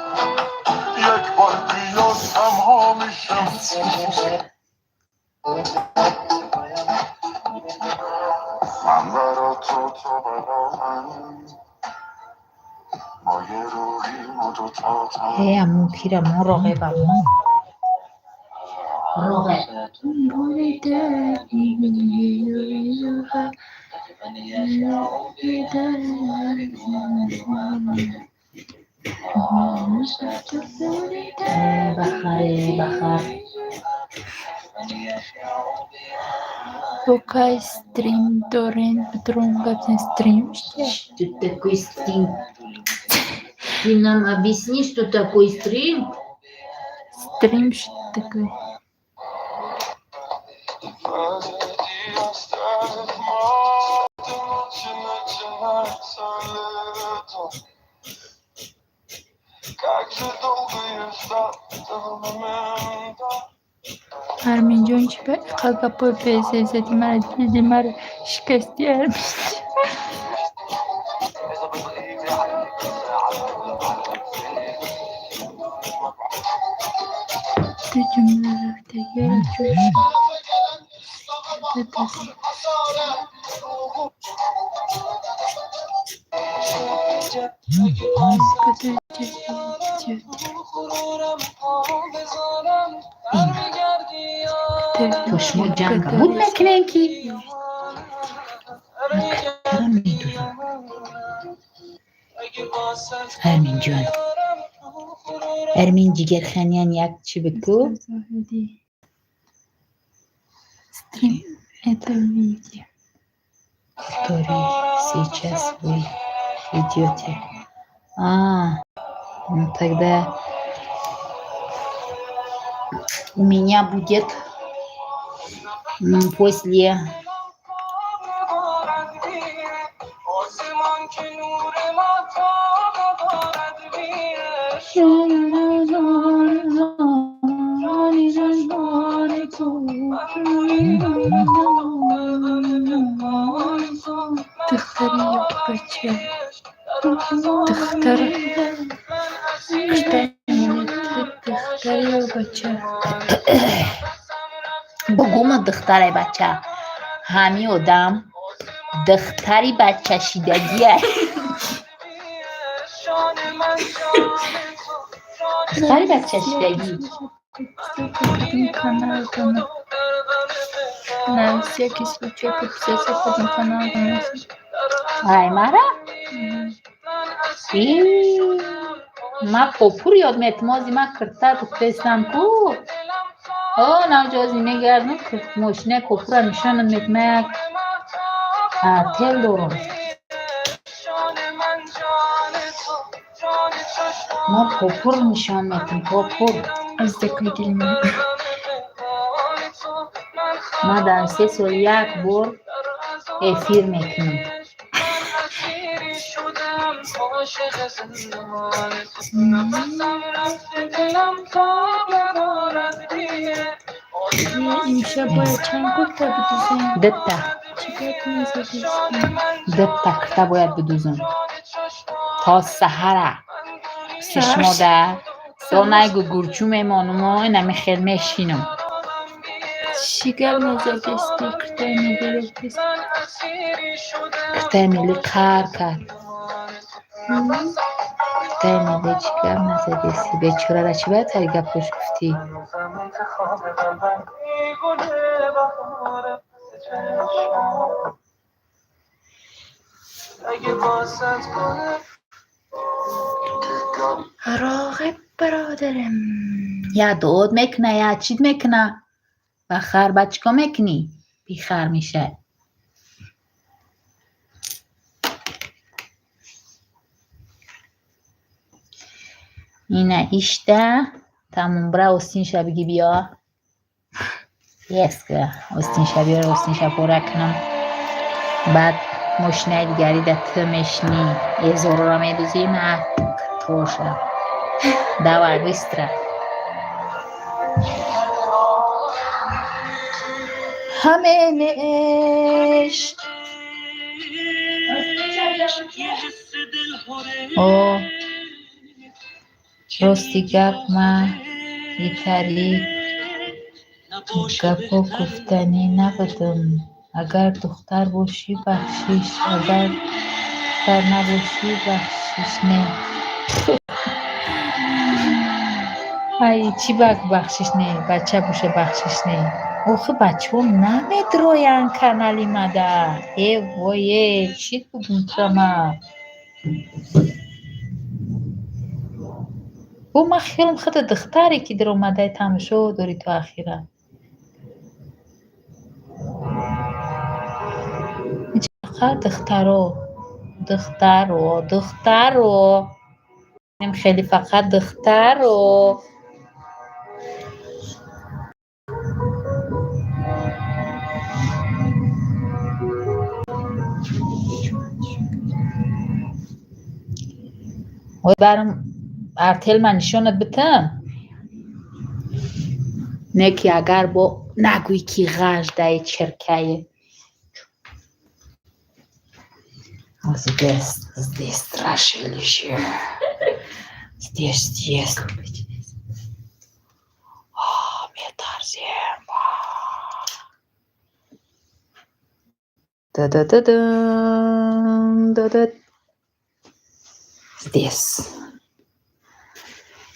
یک بار بیا تنها میشم. من برا تو، تو برا من، ما یه روحیم و دوتا Э, تن. амун кира мо роғебамон. Роғе. Бурида. Э, бахаре, бахар. Бо кай стрим дорен, битрон гап зан, стрим чия? Что такое стрим? Ты нам объясни, что такое стрим? Стрим что такое? Позади оставив март, и ночи начинается лето. Как же долго я ждал этого момента. Арминҷон, чӣ ба иқа гапҳои безеб задӣ, мара дили маро шикастӣ, Арминҷон? Ду ҷумла рафтагиро ҷӯш додааст. Кадои ҷазиёти То шумо ҷанга буд мекунем, ки мактара медузам. Арминҷон, Армин ҷигарханян як чӣ буд ку? Зоҳидӣ. Стрим — это видео. Который сейчас вы ведете. А, ну тогда у меня будет после Духтари ё бача? Духтар. Куртаи миллӣ духтари ё бача? Бугума, духтаре, бача. Ҳами одам духтари бачашидагия. Духтари бачашидагӣ. Канал. На всякий случай подписаться под канал. Ай, мара? Ма попур ёд метмози, ма кирта духтестам ку. О, навҷози мегардам, мошинаи копура нишонам метма, як тел дорам. Ма попур нишон метам, попур. Аз дакои дили ман. Ма дар 3 сол як бор эфир мекунам. Имшаб бояд чанд курта бидузем? Дитта. Чӣ гап мезадистем? Дитта курта бояд бидузам. То саҳара. Чишмода. Донайгу гурчу мемонумо, инами хел мешинам. Чӣ гап мезадисти? Куртаи миллӣ ёфтист. Куртаи миллӣ қар кард. Куртаи миллӣ чӣ гап назадисти? Бечорара чӣ бояд тари гапош гуфтӣ? Роғиб бародарам. Я дуод мекуна, я чид мекуна. Ба хар ба чӣ кор мекунӣ? Бихар мешавӣ. Ина ишта тамом, бира остинша биги биё. Еска остинша биёр, остинша пора кунам. Баъд мошинаи дигари да ту мешинӣ. Эзорора медузӣ, на тоша. Давай, быстро. Ҳамин ишқ. О, рости гап, ма итари гапо гуфтанӣ набудам. Агар духтар бошӣ, бахшиш, агар духтар набошӣ, бахшиш не. Ай, чӣ бахшиш не? Бача боша, бахшиш не. Охи, бачаҳо намедроянд канали мада. Э вое, чӣ бугум тура? Бо ман хелам худа духтаре ки даромадаи тамошо дорӣ ту ахира. Фақат духтаро, духтаро, духтаро. Хеле фақат духтаро. Ой, барам артел ман нишонат битам. Не ки агар бо нагӯӣ ки ғаждаи чиркае. Здесь, здесь страшилище. Здесь есть. Метарзем. Да-да-да-дам, да-да. Здесь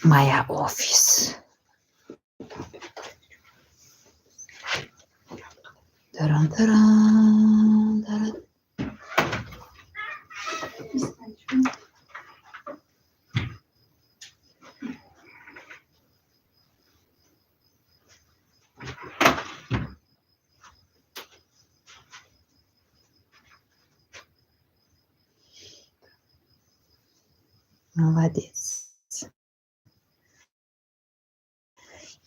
моя офис. Таран-таран, таран. Молодец.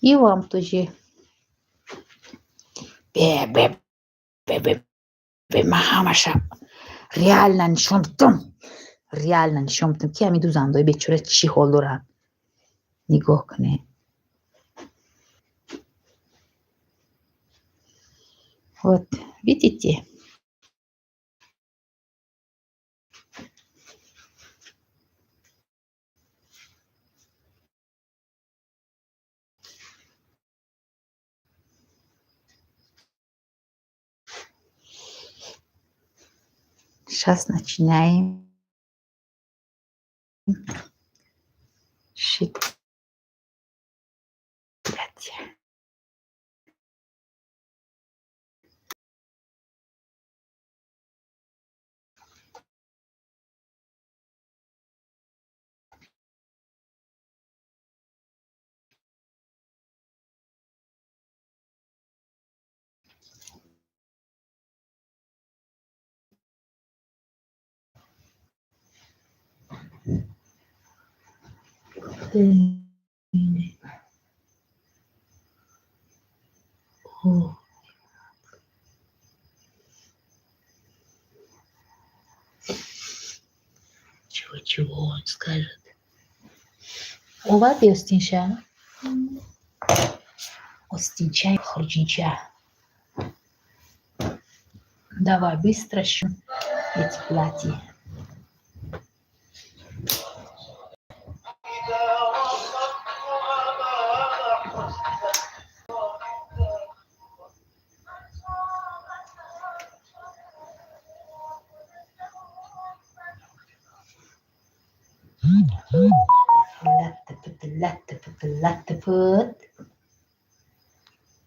И вам тоже. Бе, бе, бе, бе, бе, ма ҳамаша реально нишон додам. Реально нишон додам, ки ҳамин дузандаҳои бечора чӣ ҳол доранд. Нигоҳ кунед. Вот, видите? Сейчас начинаем шить платье. О. Чего-чего он скажет? Оварди остинша? Остинча, хурджинча. Давай быстро эти платья. Латтапут, латтапут.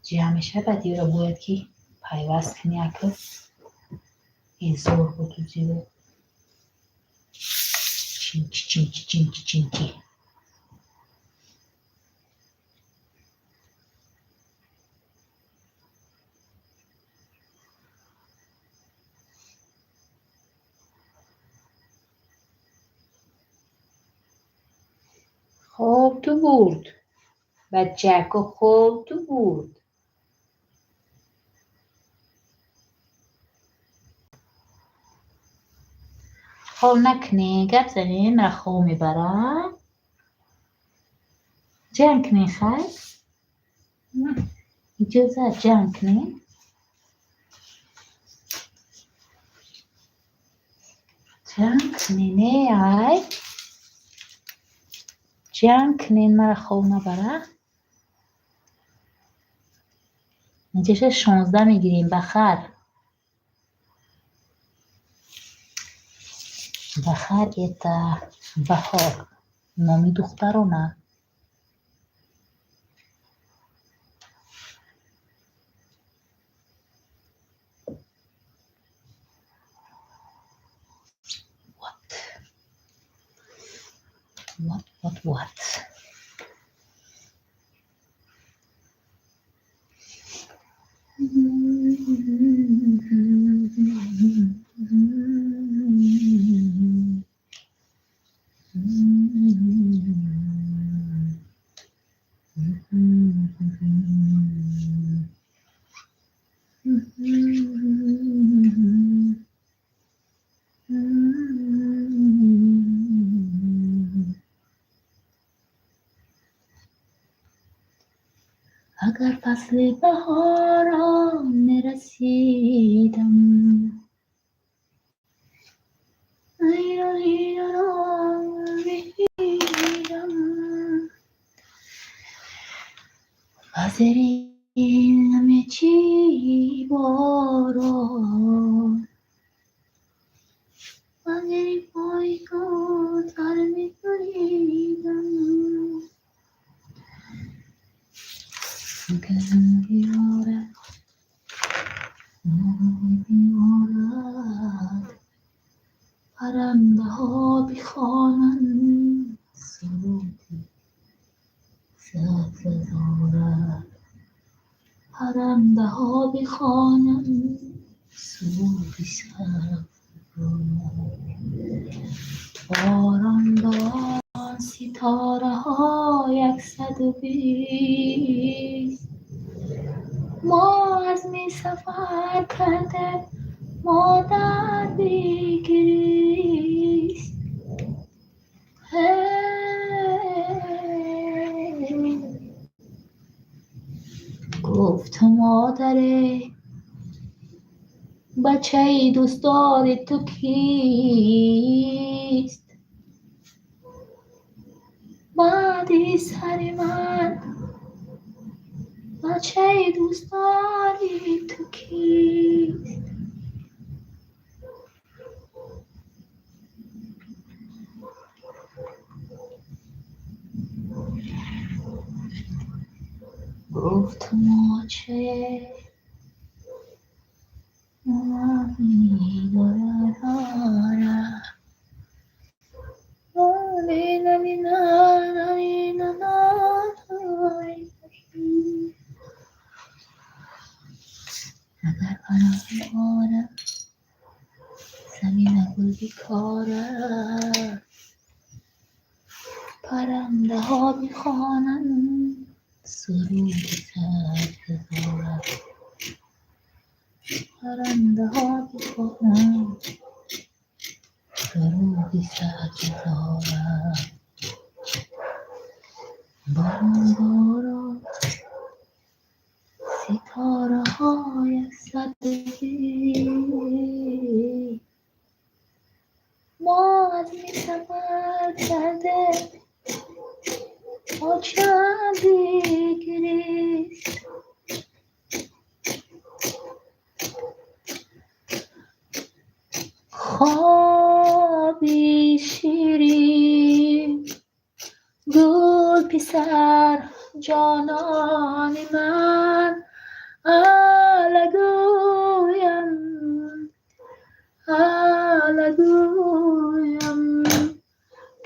Ҷамъ мешавад, ёро бояд ки пайваст кунӣ, ака. Изор будузиро. Чинчи, чинчи, чинчи, чинчи. Хоб ту бурд. Бачако хоб ту бурд. Хоб накунӣ, гап занӣ, мара хоб мебарад. Ҷанг кунӣ, хай? Иҷозат, ҷанг кунӣ? Ҷанг кунӣ, не, ай? Ҷанг кунед, мара хоб набарад. Инҷаша 16 мегирем, бахар. Бахар это баҳор, номи духтарона. Вот. Вот, вот, вот. Агар фасли баҳорон мерасидам, ба зери намечи борон, ба зери пои ту сар мебуридам. Парандаҳо бихонанд суруди сабзазорат, парандаҳо бихонанд суруди сабзазорат. Борон борон ситораҳо 120, мо азми сафар кардем, модар бигирист. Гуфт модаре Бачаи дӯстдори ту кист? Баъди сари ман бачаи дӯстдори ту кист? Гуфт мочае агар барам замина гул бикорад, парандаҳо бихонанд суруди сабзазорат, парандаҳо бихонанд суруди сабзазорат. Борон борон ситораҳои сабзӣ, мо азми сафар карде то чанде гирист. Хоби ширин гул писар ҷонони ман, алагӯям алагӯям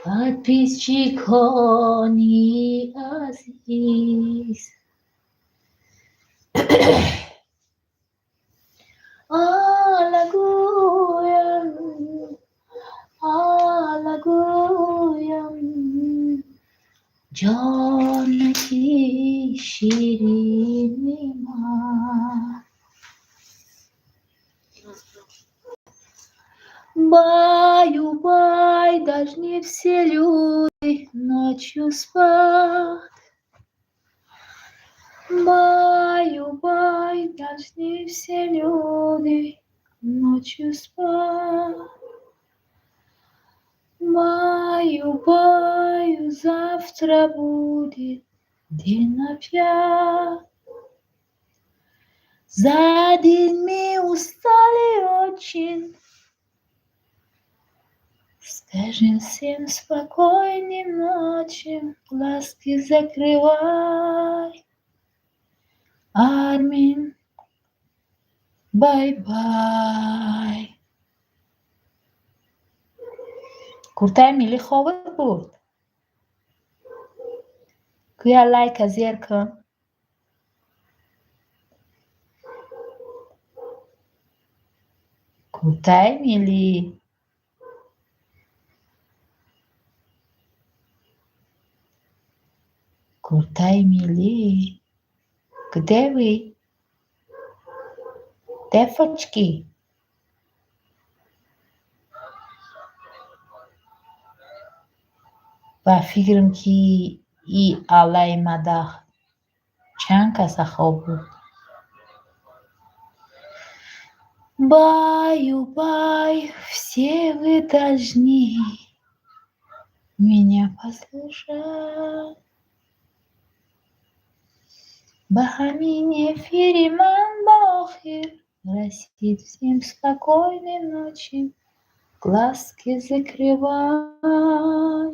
подписчикони азиз. Алагӯям алагӯям ҷонаки ширини ман. Баю, бай, должны все люди ночью спать. Баю, бай, должны все люди ночью спать. Баю, баю, завтра будет день опять. За день мы устали очень. Скажем всем спокойной ночи, глазки закрывай. Армин, bye-bye. Куртаи миллӣ хобат бурд? Куя лайка зер кун. Куртаи миллӣ. Куртаи миллӣ. Где вы? Девочки? Ба фикрам, ки и аллаи мадах чанд каса хоб бурд. Баю, бай, все вы должны меня послушать. Ба ҳамин эфири ман ба охир расид. Всем спокойной ночи, глазки закрывай.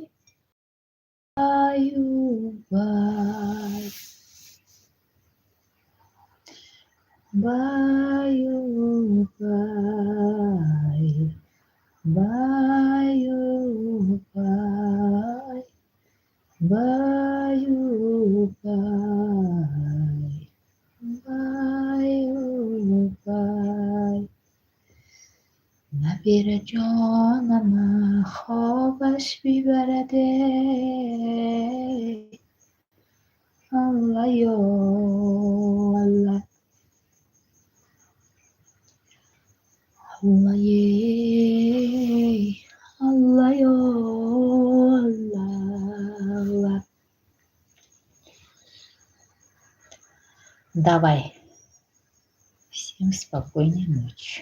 Баю, бай. Баю, бай. Баю, бай. Баю, бай. Баю, бай. Набира ҷонама хобаш бибараде. Аллаё, Алла. Аллае, Аллаё, Алла, Алла. Давай. Всем спокойной ночи.